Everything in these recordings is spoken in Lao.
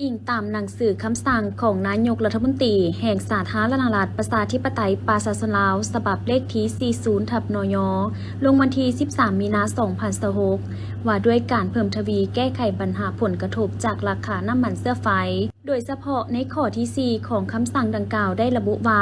ອີງຕາມໜັງສືຄຳສັ່ງຂອງນາຍົກລັດຖະມົນຕີແຫ່ງສາທາລະນະລັດ ປະຊາທິປະໄຕ ປະຊາຊົນລາວ ສະບັບເລກທີສີ່ສິບ ທັບ ນຍ ລົງວັນທີສິບສາມ ມີນາ ສອງພັນຊາວຫົກ ວ່າດ້ວຍການເພີ່ມທະວີແກ້ໄຂບັນຫາຜົນກະທົບຈາກລາຄານ້ຳມັນເຊື້ອໄຟ, ໂດຍສະເພາະໃນຂໍ້ທີສີ່ຂອງຄຳສັ່ງດັ່ງກ່າວໄດ້ລະບຸວ່າ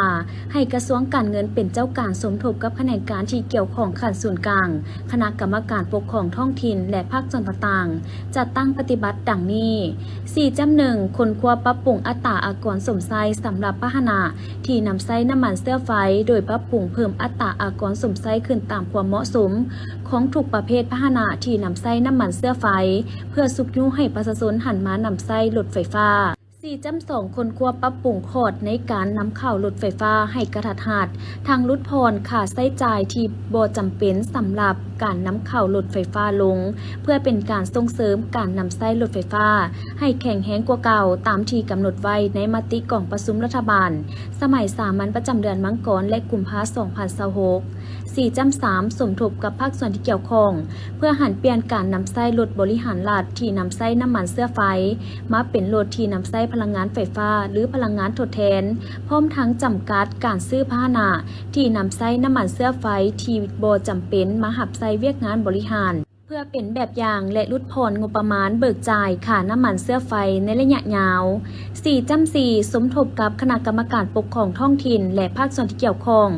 ໃຫ້ກະຊວງການເງິນເປັນເຈົ້າການສົມທົບກັບຂະແໜງການທີ່ກ່ຽວຂ້ອງຂັ້ນສູນກາງ, ຄະນະກຳມະການປົກຄອງທ້ອງຖິ່ນ ແລະ ພາກສ່ວນຕ່າງໆ ຈັດຕັ້ງປະຕິບັດດັ່ງນີ້: ສີ່ຈ້ຳໜຶ່ງ ຄົ້ນຄວ້າປັບປຸງອັດຕາອາກອນສົມໃຊ້ສຳລັບພາຫະນະທີ່ນຳໃຊ້ນ້ຳມັນເຊື້ອໄຟ, ໂດຍປັບປຸງເພີ່ມອັດຕາອາກອນສົມໃຊ້ຂຶ້ນຕາມຄວາມເໝາະສົມຂອງທຸກປະເພດພາຫະນະທີ່ນຳໃຊ້ນ້ຳມັນເຊື້ອໄຟ ເພື່ອຊຸກຍູ້ໃຫ້ປະຊາຊົນຫັນມານຳໃຊ້ລົດໄຟຟ້າ. ສີ່ຈ້ຳສອງ ຄົ້ນຄວ້າປັບປຸງຂອດໃນການນຳເຂົ້າລົດໄຟຟ້າໃຫ້ກະທັດຮັດ, ທັງຫຼຸດຜ່ອນຄ່າໃຊ້ຈ່າຍທີ່ບໍ່ຈຳເປັນສຳລັບການນຳເຂົ້າລົດໄຟຟ້າລົງ, ເພື່ອເປັນການສົ່ງເສີມການນຳໃຊ້ລົດໄຟຟ້າໃຫ້ແຂງແຮງກວ່າເກົ່າ, ຕາມທີ່ກຳນົດໄວ້ໃນມະຕິກອງປະຊຸມລັດຖະບານສະໄໝສາມັນປະຈຳເດືອນມັງກອນ ແລະ ກຸມພາ ສອງພັນຊາວຫົກ. ສີ່ຈ້ຳສາມ ສົມທົບກັບພາກສ່ວນທີ່ກ່ຽວຂ້ອງ ເພື່ອຫັນປ່ຽນການນຳໃຊ້ລົດບໍລິຫານລັດທີ່ນຳໃຊ້ນ້ຳມັນເຊື້ອໄຟ ມາເປັນລົດທີ່ນຳໃຊ້ພະລັງງານໄຟຟ້າ ຫຼື ພະລັງງານທົດແທນ, ພ້ອມທັງຈຳກັດການຊື້ພາຫະນະທີ່ນຳໃຊ້ນ້ຳມັນເຊື້ອໄຟທີ່ບໍ່ຈຳເປັນມາຮັບໃຊ້ວຽກງານບໍລິຫານ, ເພື່ອເປັນແບບຢ່າງ ແລະ ຫຼຸດຜ່ອນງົບປະມານເບີກຈ່າຍຄ່ານ້ຳມັນເຊື້ອໄຟໃນໄລຍະຍາວ. ສີ່ຈ້ຳສີ່ ສົມທົບກັບຄະນະກຳມະການປົກຄອງທ້ອງຖິ່ນ ແລະ ພາກສ່ວນທີ່ກ່ຽວຂ້ອງ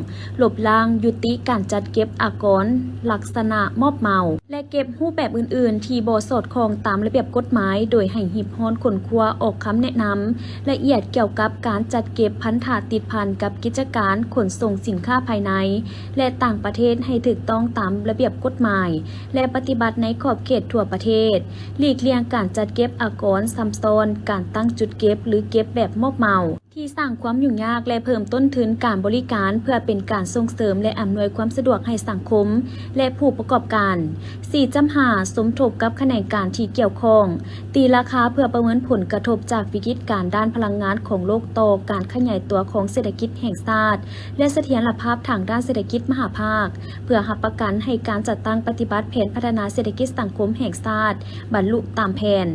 ລົບລ້າງ ຍຸຕິການຈັດເກັບອາກອນລັກສະນະມອບເໝົາ ແລະ ເກັບຮູບແບບອື່ນໆທີ່ບໍ່ສອດຄ່ອງຕາມລະບຽບກົດໝາຍ, ໂດຍໃຫ້ຮີບຮ້ອນຄົ້ນຄວ້າອອກຄຳແນະນຳລະອຽດກ່ຽວກັບການຈັດເກັບພັນທະຕິດພັນກັບກິດຈະການຂົນສົ່ງສິນຄ້າພາຍໃນ ແລະ ຕ່າງປະເທດໃຫ້ຖືກຕ້ອງຕາມລະບຽບກົດໝາຍ ແລະ ປະຕິບັດໃນຂອບເຂດທົ່ວປະເທດ, ຫຼີກລ່ຽງການຈັດເກັບອາກອນຊ້ຳຊ້ອນ, ການຕັ້ງຈຸດເກັບ ຫຼື ເກັບແບບມອບເໝົາ ທີ່ສ້າງຄວາມຫຍຸ້ງຍາກ ແລະ ເພີ່ມຕົ້ນທຶນການບໍລິການ ເພື່ອເປັນການສົ່ງເສີມ ແລະ ອຳນວຍຄວາມສະດວກໃຫ້ສັງຄົມ ແລະ ຜູ້ປະກອບການ. ສີ່ຈ້ຳຫ້າ ສົມທົບກັບຂະແໜງການທີ່ກ່ຽວຂ້ອງ ຕີລາຄາເພື່ອປະເມີນຜົນກະທົບຈາກວິກິດການດ້ານພະລັງງານຂອງໂລກຕໍ່ການຂະຫຍາຍຕົວຂອງເສດຖະກິດແຫ່ງຊາດ ແລະ ສະຖຽນລະພາບທາງດ້ານເສດຖະກິດມະຫາພາກ ເພື່ອຮັບປະກັນໃຫ້ການຈັດຕັ້ງປະຕິບັດແຜນພັດທະນາເສດຖະກິດສັງຄົມແຫ່ງຊາດບັນລຸຕາມແຜນ.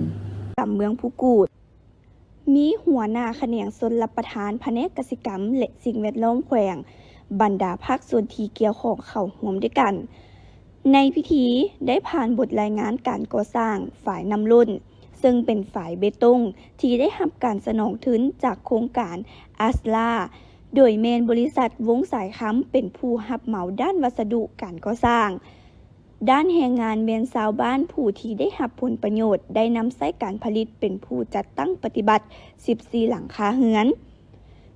ປະຈຳເມືອງພູກູດ ມີຫົວໜ້າຂະແໜງຊົນລະປະທານ ພະແນກກະສິກຳ ແລະ ສິ່ງແວດລ້ອມແຂວງ, ບັນດາພາກສ່ວນທີ່ກ່ຽວຂ້ອງເຂົ້າຮ່ວມດ້ວຍກັນ. ໃນພິທີໄດ້ຜ່ານບົດລາຍງານການກໍ່ສ້າງຝາຍນ້ຳລົ້ນ, ເຊິ່ງເປັນຝາຍເບຕົງທີ່ໄດ້ຮັບການສະໜອງທຶນຈາກໂຄງການ ອັສລາ ໂດຍແມ່ນບໍລິສັດວົງສາຍຄຳເປັນຜູ້ຮັບເໝົາດ້ານວັດສະດຸການກໍ່ສ້າງ. ດ້ານແຮງງານແມ່ນຊາວບ້ານຜູ້ທີ່ໄດ້ຮັບຜົນປະໂຫຍດໄດ້ນຳໃຊ້ການຜະລິດເປັນຜູ້ຈັດຕັ້ງປະຕິບັດສິບສີ່ຫຼັງຄາເຮືອນ,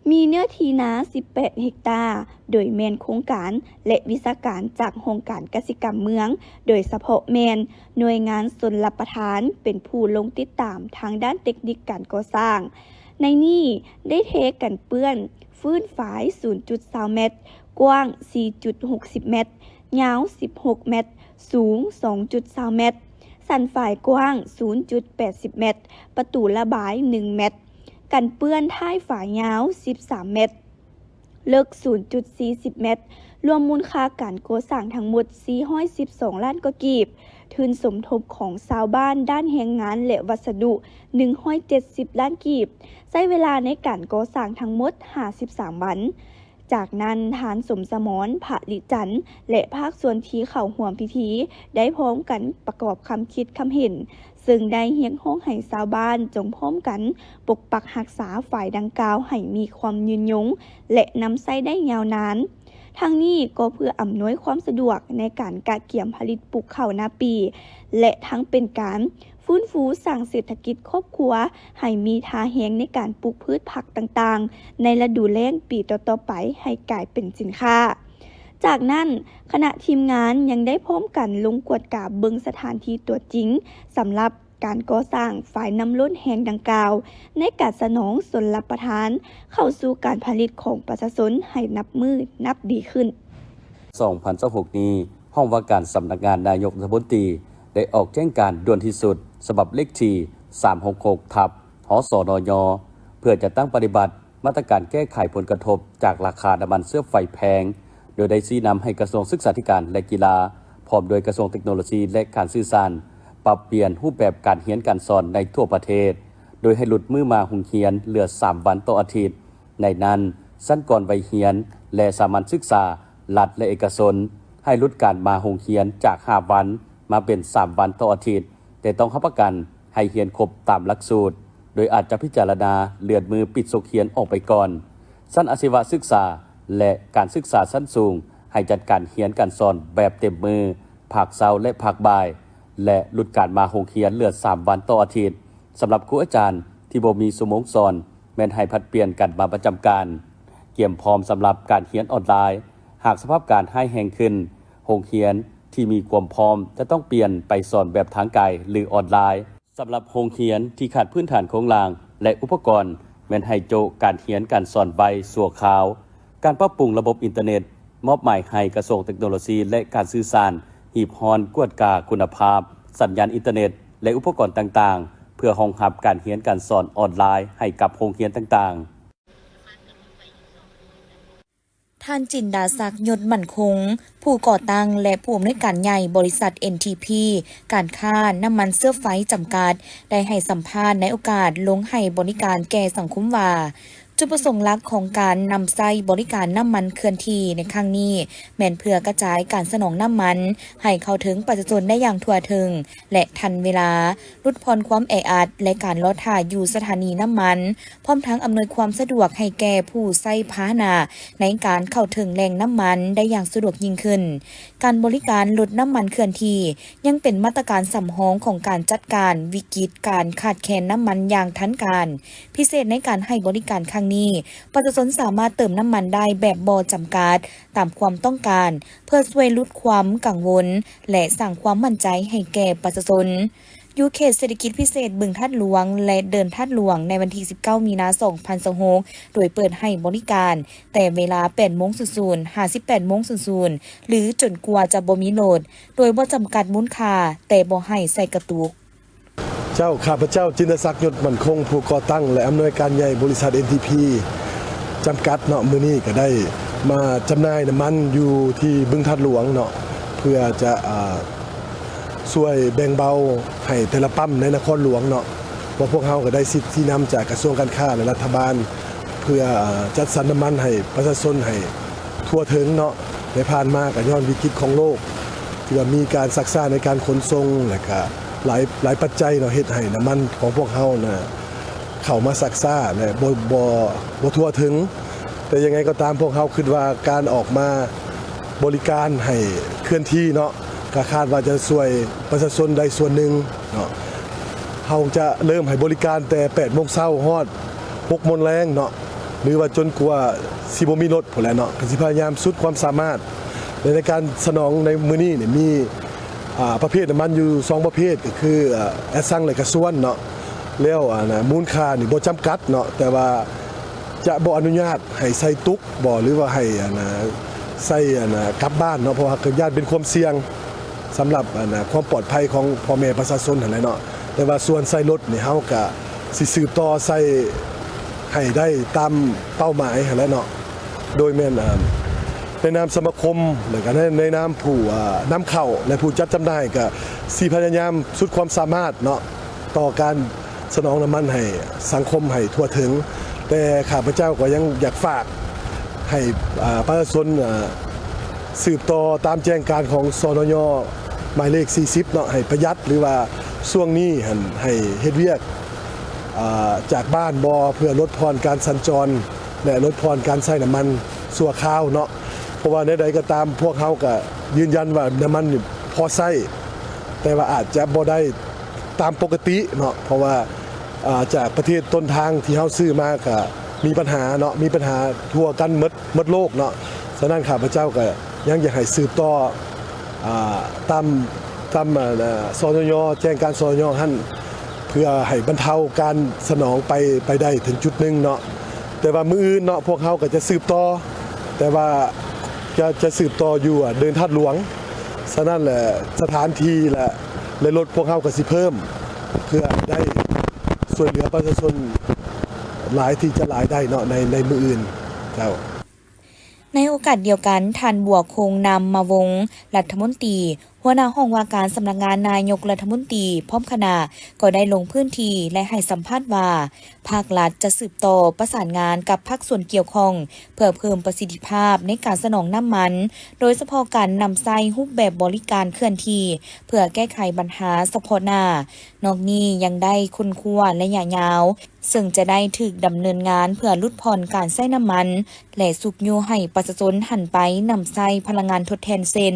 ມີເນື້ອທີ່ນາສິບແປດເຮັກຕາ, ໂດຍແມ່ນໂຄງການ ແລະ ວິຊາການຈາກຫ້ອງການກະສິກຳເມືອງ, ໂດຍສະເພາະແມ່ນໜ່ວຍງານຊົນລະປະທານເປັນຜູ້ລົງຕິດຕາມທາງດ້ານເຕັກນິກການກໍ່ສ້າງ. ໃນນີ້ໄດ້ເທກັນເປື້ອນ ພື້ນຝາຍສູນຈຸດຊາວແມັດ, ກວ້າງສີ່ຈຸດຫົກສິບແມັດ, ຍາວສິບຫົກແມັດ, ສູງສອງຈຸດຊາວແມັດ, ສັນຝາຍກວ້າງສູນຈຸດແປດສິບແມັດ, ປະຕູລະບາຍໜຶ່ງແມັດ, ກັນເປື້ອນທ້າຍຝາຍາວສິບສາມແມັດ, ເລິກສູນຈຸດສີ່ສິບແມັດ, ລວມມູນຄ່າການກໍ່ສ້າງທັງໝົດສີ່ຮ້ອຍສິບສອງລ້ານກວ່າກີບ, ທຶນສົມທົບຂອງຊາວບ້ານດ້ານແຮງງານ ແລະ ວັດສະດຸ ໜຶ່ງຮ້ອຍເຈັດສິບລ້ານກີບ, ໃຊ້ເວລາໃນການກໍ່ສ້າງທັງໝົດຫ້າສິບສາມວັນ. ຈາກນັ້ນ ທ່ານ ສົມສະໝອນ ພະລິຈັນ ແລະ ພາກສ່ວນທີ່ເຂົ້າຮ່ວມພິທີ ໄດ້ພ້ອມກັນປະກອບຄຳຄິດຄຳເຫັນ, ເຊິ່ງໄດ້ຮຽກຮ້ອງໃຫ້ຊາວບ້ານຈົ່ງພ້ອມກັນປົກປັກຮັກສາຝາຍດັ່ງກ່າວໃຫ້ມີຄວາມຍືນຍົງ ແລະ ນຳໃຊ້ໄດ້ຍາວນານ. ທັງນີ້ກໍເພື່ອອຳນວຍຄວາມສະດວກໃນການກະກຽມຜະລິດປູກເຂົ້ານາປີ ແລະ ທັງເປັນການ ຟື້ນຟູສ້າງເສດຖະກິດຄອບຄົວໃຫ້ມີທ່າແຮງໃນການປູກພືດຜັກຕ່າງໆ ໃນລະດູແລ້ງປີຕໍ່ໆໄປໃຫ້ກາຍເປັນສິນຄ້າ. ຈາກນັ້ນ, ຄະນະທີມງານຍັງໄດ້ພ້ອມກັນລົງກວດກາເບິ່ງສະຖານທີ່ຕົວຈິງ ສຳລັບການກໍ່ສ້າງຝາຍນ້ຳລົ້ນແຫ່ງດັ່ງກ່າວ ໃນການສະໜອງຊົນລະປະທານເຂົ້າສູ່ການຜະລິດຂອງປະຊາຊົນໃຫ້ນັບມື້ນັບດີຂຶ້ນ. ສອງພັນຊາວຫົກນີ້, ຫ້ອງວ່າການສຳນັກງານນາຍົກລັດຖະມົນຕີ ໄດ້ອອກແຈ້ງການດ່ວນທີ່ສຸດ ສະບັບເລກທີສາມຫົກຫົກ ທັບ ຫສນຍ ເພື່ອຈັດຕັ້ງປະຕິບັດມາດຕະການແກ້ໄຂຜົນກະທົບຈາກລາຄານ້ຳມັນເຊື້ອໄຟແພງ, ໂດຍໄດ້ຊີ້ນຳໃຫ້ກະຊວງສຶກສາທິການ ແລະ ກິລາ ພ້ອມດ້ວຍກະຊວງເຕັກໂນໂລຊີ ແລະ ການສື່ສານ ປັບປ່ຽນຮູບແບບການຮຽນການສອນໃນທົ່ວປະເທດ, ໂດຍໃຫ້ຫຼຸດມື້ມາໂຮງຮຽນເຫຼືອສາມວັນຕໍ່ອາທິດ. ໃນນັ້ນ, ຊັ້ນກ່ອນໄວຮຽນ ແລະ ສາມັນສຶກສາ ລັດ ແລະ ເອກະຊົນ ໃຫ້ຫຼຸດການມາໂຮງຮຽນຈາກຫ້າວັນ ມາເປັນສາມວັນຕໍ່ອາທິດ, ແຕ່ຕ້ອງຮັບປະກັນໃຫ້ຮຽນຄົບຕາມຫຼັກສູດ, ໂດຍອາດຈະພິຈາລະນາເລື່ອນມື້ປິດສົກຮຽນອອກໄປກ່ອນ. ຊັ້ນອາຊີວະສຶກສາ ແລະ ການສຶກສາຊັ້ນສູງ ໃຫ້ຈັດການຮຽນການສອນແບບເຕັມມື້, ພາກເຊົ້າ ແລະ ພາກບ່າຍ ແລະ ຫຼຸດການມາໂຮງຮຽນເຫຼືອສາມວັນຕໍ່ອາທິດ. ສຳລັບຄູອາຈານທີ່ບໍ່ມີຊົ່ວໂມງສອນ ແມ່ນໃຫ້ຜັດປ່ຽນກັນມາປະຈຳການ, ກຽມພ້ອມສຳລັບການຮຽນອອນລາຍ. ຫາກສະພາບການຮ້າຍແຮງຂຶ້ນ, ໂຮງຮຽນທີ່ມີຄວາມພ້ອມຈະຕ້ອງປ່ຽນໄປສອນແບບທາງໄກ ຫຼື ອອນລາຍ. ສຳລັບໂຮງຮຽນທີ່ຂາດພື້ນຖານໂຄງລ່າງ ແລະ ອຸປະກອນ, ແມ່ນໃຫ້ໂຈະການຮຽນການສອນໄວ້ຊົ່ວຄາວ. ການປັບປຸງລະບົບອິນເຕີເນັດ, ມອບໝາຍໃຫ້ກະຊວງເຕັກໂນໂລຊີ ແລະ ການສື່ສານ ຮີບຮ້ອນກວດກາຄຸນນະພາບສັນຍານອິນເຕີເນັດ ແລະ ອຸປະກອນຕ່າງໆ ເພື່ອຮອງຮັບການຮຽນການສອນອອນລາຍໃຫ້ກັບໂຮງຮຽນຕ່າງໆ. ທ່ານ ຈິນດາສັກ ຍົດໝັ້ນຄົງ, ຜູ້ກໍ່ຕັ້ງ ແລະ ຜູ້ອຳນວຍການໃຫຍ່ບໍລິສັດ ເອັນທີພີ ການຄ້ານ້ຳມັນເຊື້ອໄຟ ຈຳກັດ ໄດ້ໃຫ້ສຳພາດໃນໂອກາດລົງໃຫ້ບໍລິການແກ່ສັງຄົມວ່າ, ຈຸດປະສົງຫຼັກຂອງການນຳໃຊ້ບໍລິການນ້ຳມັນເຄື່ອນທີ່ໃນຄັ້ງນີ້ ແມ່ນເພື່ອກະຈາຍການສະໜອງນ້ຳມັນໃຫ້ເຂົ້າເຖິງປະຊາຊົນໄດ້ຢ່າງທົ່ວເຖິງ ແລະ ທັນເວລາ, ຫຼຸດຜ່ອນຄວາມແອອັດ ແລະ ການລໍຖ້າຢູ່ສະຖານີນ້ຳມັນ, ພ້ອມທັງອຳນວຍຄວາມສະດວກໃຫ້ແກ່ຜູ້ໃຊ້ພາຫະນະໃນການເຂົ້າເຖິງແຫຼ່ງນ້ຳມັນໄດ້ຢ່າງສະດວກຍິ່ງຂຶ້ນ. ການບໍລິການລົດນ້ຳມັນເຄື່ອນທີ່ ຍັງເປັນມາດຕະການສຳຮອງຂອງການຈັດການວິກິດການຂາດແຄນນ້ຳມັນຢ່າງທັນການ. ພິເສດໃນການໃຫ້ບໍລິການຄັ້ງນີ້, ປະຊາຊົນສາມາດເຕີມນ້ຳມັນໄດ້ແບບບໍ່ຈຳກັດຕາມຄວາມຕ້ອງການ, ເພື່ອຊ່ວຍຫຼຸດຄວາມກັງວົນ ແລະ ສ້າງຄວາມໝັ້ນໃຈໃຫ້ແກ່ປະຊາຊົນ. ຢູ່ເຂດເສດຖະກິດພິເສດບຶງທາດຫຼວງ ແລະ ເດີ່ນທາດຫຼວງ ໃນວັນທີສິບເກົ້າ ມີນາ ສອງພັນຊາວຫົກ ໂດຍເປີດໃຫ້ບໍລິການແຕ່ເວລາ ແປດໂມງສູນສູນ ຫາ ສິບແປດໂມງສູນສູນ ຫຼື ຈົນກວ່າຈະບໍ່ມີລົດ, ໂດຍບໍ່ຈຳກັດມູນຄ່າ, ແຕ່ບໍ່ໃຫ້ໃສ່ກະຕຸກ. ເຈົ້າ, ຂ້າພະເຈົ້າ ຈິນດາສັກ ຍົດໝັ້ນຄົງ, ຜູ້ກໍ່ຕັ້ງ ແລະ ອຳນວຍການໃຫຍ່ບໍລິສັດ ເອັນທີພີ ຈຳກັດເນາະ, ມື້ນີ້ກໍໄດ້ມາຈຳໜ່າຍນ້ຳມັນຢູ່ທີ່ບຶງທາດຫຼວງເນາະ, ເພື່ອຈະ ອ່າ ຊ່ວຍແບ່ງເບົາໃຫ້ແຕ່ລະປ້ຳໃນນະຄອນຫຼວງເນາະ, ເພາະພວກເຮົາກໍໄດ້ສິດຊີ້ນຳຈາກກະຊວງການຄ້າ ແລະ ລັດຖະບານ ເພື່ອ ອ່າ ຈັດສັນນ້ຳມັນໃຫ້ປະຊາຊົນໃຫ້ທົ່ວເຖິງເນາະ. ໃນຜ່ານມາກໍຍ້ອນວິກິດຂອງໂລກ ທີ່ວ່າມີການຊັກຊ້າໃນການຂົນສົ່ງ ແລະ ກະຫຼາຍ, ຫຼາຍປັດໄຈເນາະ, ເຮັດໃຫ້ນ້ຳມັນຂອງພວກເຮົານະ ເຂົ້າມາຊັກຊ້າ ແລະ ບໍ່, ບໍ່, ບໍ່ທົ່ວເຖິງ. ແຕ່ຍັງໄງກໍຕາມ, ພວກເຮົາຄິດວ່າການອອກມາບໍລິການໃຫ້ເຄື່ອນທີ່ເນາະ, ກໍຄາດວ່າຈະຊ່ວຍປະຊາຊົນໄດ້ສ່ວນໜຶ່ງເນາະ. ເຮົາຈະເລີ່ມໃຫ້ບໍລິການແຕ່ແປດໂມງເຊົ້າຮອດຫົກໂມງແລງເນາະ, ຫຼືວ່າຈົນກວ່າຊິບໍ່ມີລົດພຸ້ນແຫຼະເນາະ, ກໍຊິພະຍາຍາມສຸດຄວາມສາມາດ. ແລະ ໃນການສະໜອງໃນມື້ນີ້ນີ້ມີ ອ່າ ປະເພດນ້ຳມັນຢູ່ສອງປະເພດ ກໍຄື ອ່າ ແອັດຊັງ ແລະ ກະຊວນເນາະ. ແລ້ວ ອ່າ ນະ ມູນຄ່ານີ້ບໍ່ຈຳກັດເນາະ, ແຕ່ວ່າຈະບໍ່ອະນຸຍາດໃຫ້ໃສ່ຕຸກບໍ ຫຼືວ່າໃຫ້ ອ່າ ນະ ໃສ່ ອ່າ ນະ ກັບບ້ານເນາະ, ເພາະວ່າກໍຢ້ານເປັນຄວາມສ່ຽງສຳລັບ ອ່າ ນະ ຄວາມປອດໄພຂອງພໍ່ແມ່ປະຊາຊົນຫັ້ນແຫຼະເນາະ. ແຕ່ວ່າສ່ວນໃສ່ລົດນີ້ ເຮົາກະຊິສືບຕໍ່ໃສ່ໃຫ້ໄດ້ຕາມເປົ້າໝາຍຫັ້ນແຫຼະເນາະ. ໂດຍແມ່ນ ອ່າ ໃນນາມສະມາຄົມ ແລະ ກະໃນ ໃນນາມຜູ້ ອ່າ ນຳເຂົ້າ ແລະ ຜູ້ຈັດຈຳໜ່າຍ ກະຊິພະຍາຍາມສຸດຄວາມສາມາດເນາະ ຕໍ່ການສະໜອງນ້ຳມັນໃຫ້ສັງຄົມໃຫ້ທົ່ວເຖິງ. ແຕ່ຂ້າພະເຈົ້າກໍຍັງຢາກຝາກໃຫ້ ອ່າ ປະຊາຊົນ ອ່າ ສືບຕໍ່ຕາມແຈ້ງການຂອງ ສນຍ ໝາຍເລກສີ່ສິບເນາະ, ໃຫ້ປະຢັດ ຫຼືວ່າຊ່ວງນີ້ຫັ້ນໃຫ້ເຮັດວຽກ ອ່າ ຈາກບ້ານບໍ່ ເພື່ອລົດຜ່ອນການສັນຈອນ ແລະ ລົດຜ່ອນການໃຊ້ນ້ຳມັນຊົ່ວຄາວເນາະ. ເພາະວ່າແນວໃດກໍຕາມ ພວກເຮົາກໍຢືນຢັນວ່ານ້ຳມັນນີ້ພໍໃຊ້, ແຕ່ວ່າອາດຈະບໍ່ໄດ້ຕາມປົກກະຕິເນາະ, ເພາະວ່າ ອ່າ ຈາກປະເທດຕົ້ນທາງທີ່ເຮົາຊື້ມາກໍມີບັນຫາເນາະ, ມີບັນຫາທົ່ວກັນໝົດ, ໝົດໂລກເນາະ. ສະນັ້ນ ຂ້າພະເຈົ້າກໍຍັງຢາກໃຫ້ສືບຕໍ່ ອ່າ ຕາມ ຕາມ ອ່າ ສນຍ ແຈ້ງການ ສນຍ ຫັ້ນ ເພື່ອໃຫ້ບັນເທົາການສະໜອງໄປ, ໄປໄດ້ເຖິງຈຸດໜຶ່ງເນາະ. ແຕ່ວ່າມື້ອື່ນເນາະ ພວກເຮົາກໍຈະສືບຕໍ່, ແຕ່ວ່າຈະ, ຈະສືບຕໍ່ຢູ່ ອ່າ ເດີ່ນທາດຫຼວງ. ສະນັ້ນແຫຼະ ສະຖານທີ່ ແລະ ແລະ ລົດພວກເຮົາກໍຊິເພີ່ມ ເພື່ອໃຫ້ໄດ້ຊ່ວຍເຫຼືອປະຊາຊົນຫຼາຍທີ່ຈະຫຼາຍໄດ້ເນາະ ໃນ, ໃນມື້ອື່ນເຈົ້າ. ໃນໂອກາດດຽວກັນ, ທ່ານ ບົວຄົງ ນາມມະວົງ ລັດຖະມົນຕີ ຫົວໜ້າຫ້ອງວ່າການສຳນັກງານນາຍົກລັດຖະມົນຕີ ພ້ອມຄະນະ ກໍໄດ້ລົງພື້ນທີ່ ແລະ ໃຫ້ສຳພາດວ່າ ພາກລັດຈະສືບຕໍ່ປະສານງານກັບພາກສ່ວນກ່ຽວຂ້ອງ ເພື່ອເພີ່ມປະສິດທິພາບໃນການສະໜອງນ້ຳມັນ, ໂດຍສະເພາະການນຳໃຊ້ຮູບແບບບໍລິການເຄື່ອນທີ່ ເພື່ອແກ້ໄຂບັນຫາສະເພາະໜ້າ. ນອກນີ້ຍັງໄດ້ຄົ້ນຄວ້າໄລຍະຍາວ ເຊິ່ງຈະໄດ້ຖືກດຳເນີນງານເພື່ອຫຼຸດຜ່ອນການໃຊ້ນ້ຳມັນ ແລະ ຊຸກຍູ້ໃຫ້ປະຊາຊົນຫັນໄປນຳໃຊ້ພະລັງງານທົດແທນ ເຊັ່ນ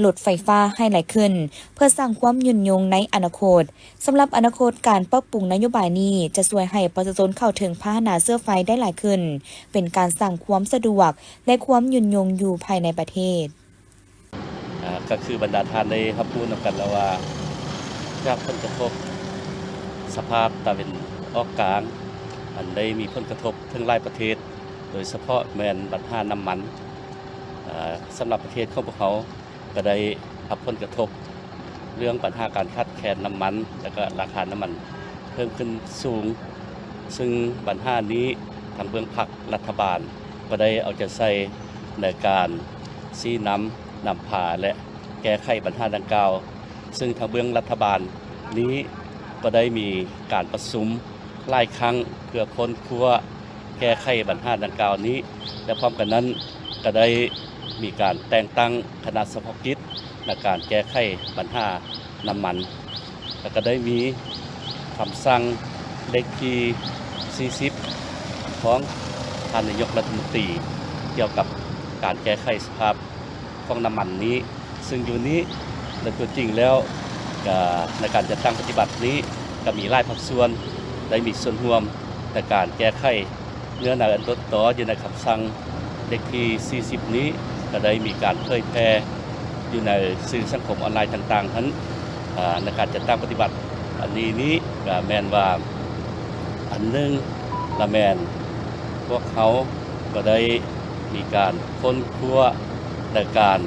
ລົດໄຟຟ້າໃຫ້ຫຼາຍຂຶ້ນ ເພື່ອສ້າງຄວາມຍືນຍົງໃນອະນາຄົດ. ສຳລັບອະນາຄົດ, ການປັບປຸງນະໂຍບາຍນີ້ຈະຊ່ວຍໃຫ້ປະຊາຊົນເຂົ້າເຖິງພາຫະນະເຊື້ອໄຟໄດ້ຫຼາຍຂຶ້ນ, ເປັນການສ້າງຄວາມສະດວກ ແລະ ຄວາມຍືນຍົງຢູ່ພາຍໃນປະເທດ. ອ່າ ກໍຄືບັນດາທ່ານໄດ້ຮັບຮູ້ນຳກັນແລ້ວວ່າ ຈາກຜົນກະທົບສະພາບຕາເວັນອອກກາງ ອັນໄດ້ມີຜົນກະທົບເຖິງຫຼາຍປະເທດ, ໂດຍສະເພາະແມ່ນບັນຫານ້ຳມັນ. ອ່າ ສຳລັບປະເທດຂອງພວກເຮົາ ກໍໄດ້ຮັບຜົນກະທົບເລື່ອງບັນຫາການຂາດແຄນນ້ຳມັນ ແລະ ກໍລາຄານ້ຳມັນເພີ່ມຂຶ້ນສູງ, ຊຶ່ງບັນຫານີ້ທາງເບື້ອງພັກລັດຖະບານກໍໄດ້ເອົາໃຈໃສ່ໃນການຊີ້ນຳ, ນຳພາ ແລະ ແກ້ໄຂບັນຫາດັ່ງກ່າວ, ຊຶ່ງທາງເບື້ອງລັດຖະບານນີ້ກໍໄດ້ມີການປະຊຸມ ຫຼາຍຄັ້ງເພື່ອຄົ້ນຄວ້າແກ້ໄຂບັນຫາດັ່ງກ່າວນີ້ ແລະ ພ້ອມກັນນັ້ນກໍໄດ້ມີການແຕ່ງຕັ້ງຄະນະສະເພາະກິດໃນການແກ້ໄຂບັນຫານ້ຳມັນ ແລະ ກໍໄດ້ມີຄຳສັ່ງເລກທີສີ່ສິບຂອງທ່ານນາຍົກລັດຖະມົນຕີ ກ່ຽວກັບການແກ້ໄຂສະພາບ ຂອງນ້ຳມັນນີ້, ຊຶ່ງຢູ່ນີ້ໃນຕົວຈິງແລ້ວ ກະໃນການຈັດຕັ້ງປະຕິບັດນີ້ ກະມີຫຼາຍພາກສ່ວນໄດ້ມີສ່ວນຮ່ວມໃນການແກ້ໄຂເນື້ອໃນອັນຕົ້ນຕໍຢູ່ໃນຄຳສັ່ງເລກທີສີ່ສິບນີ້, ກະໄດ້ມີການເຜີຍແຜ່ຢູ່ໃນສື່ສັງຄົມອອນລາຍຕ່າງໆຫັ້ນ. ອາ ໃນການຈັດຕັ້ງປະຕິບັດອັນນີ້ນີ້ ກະແມ່ນວ່າ ອັນໜຶ່ງລະແມ່ນ ພວກເຮົາກໍໄດ້ມີການຄົ້ນຄວ້າໃນການ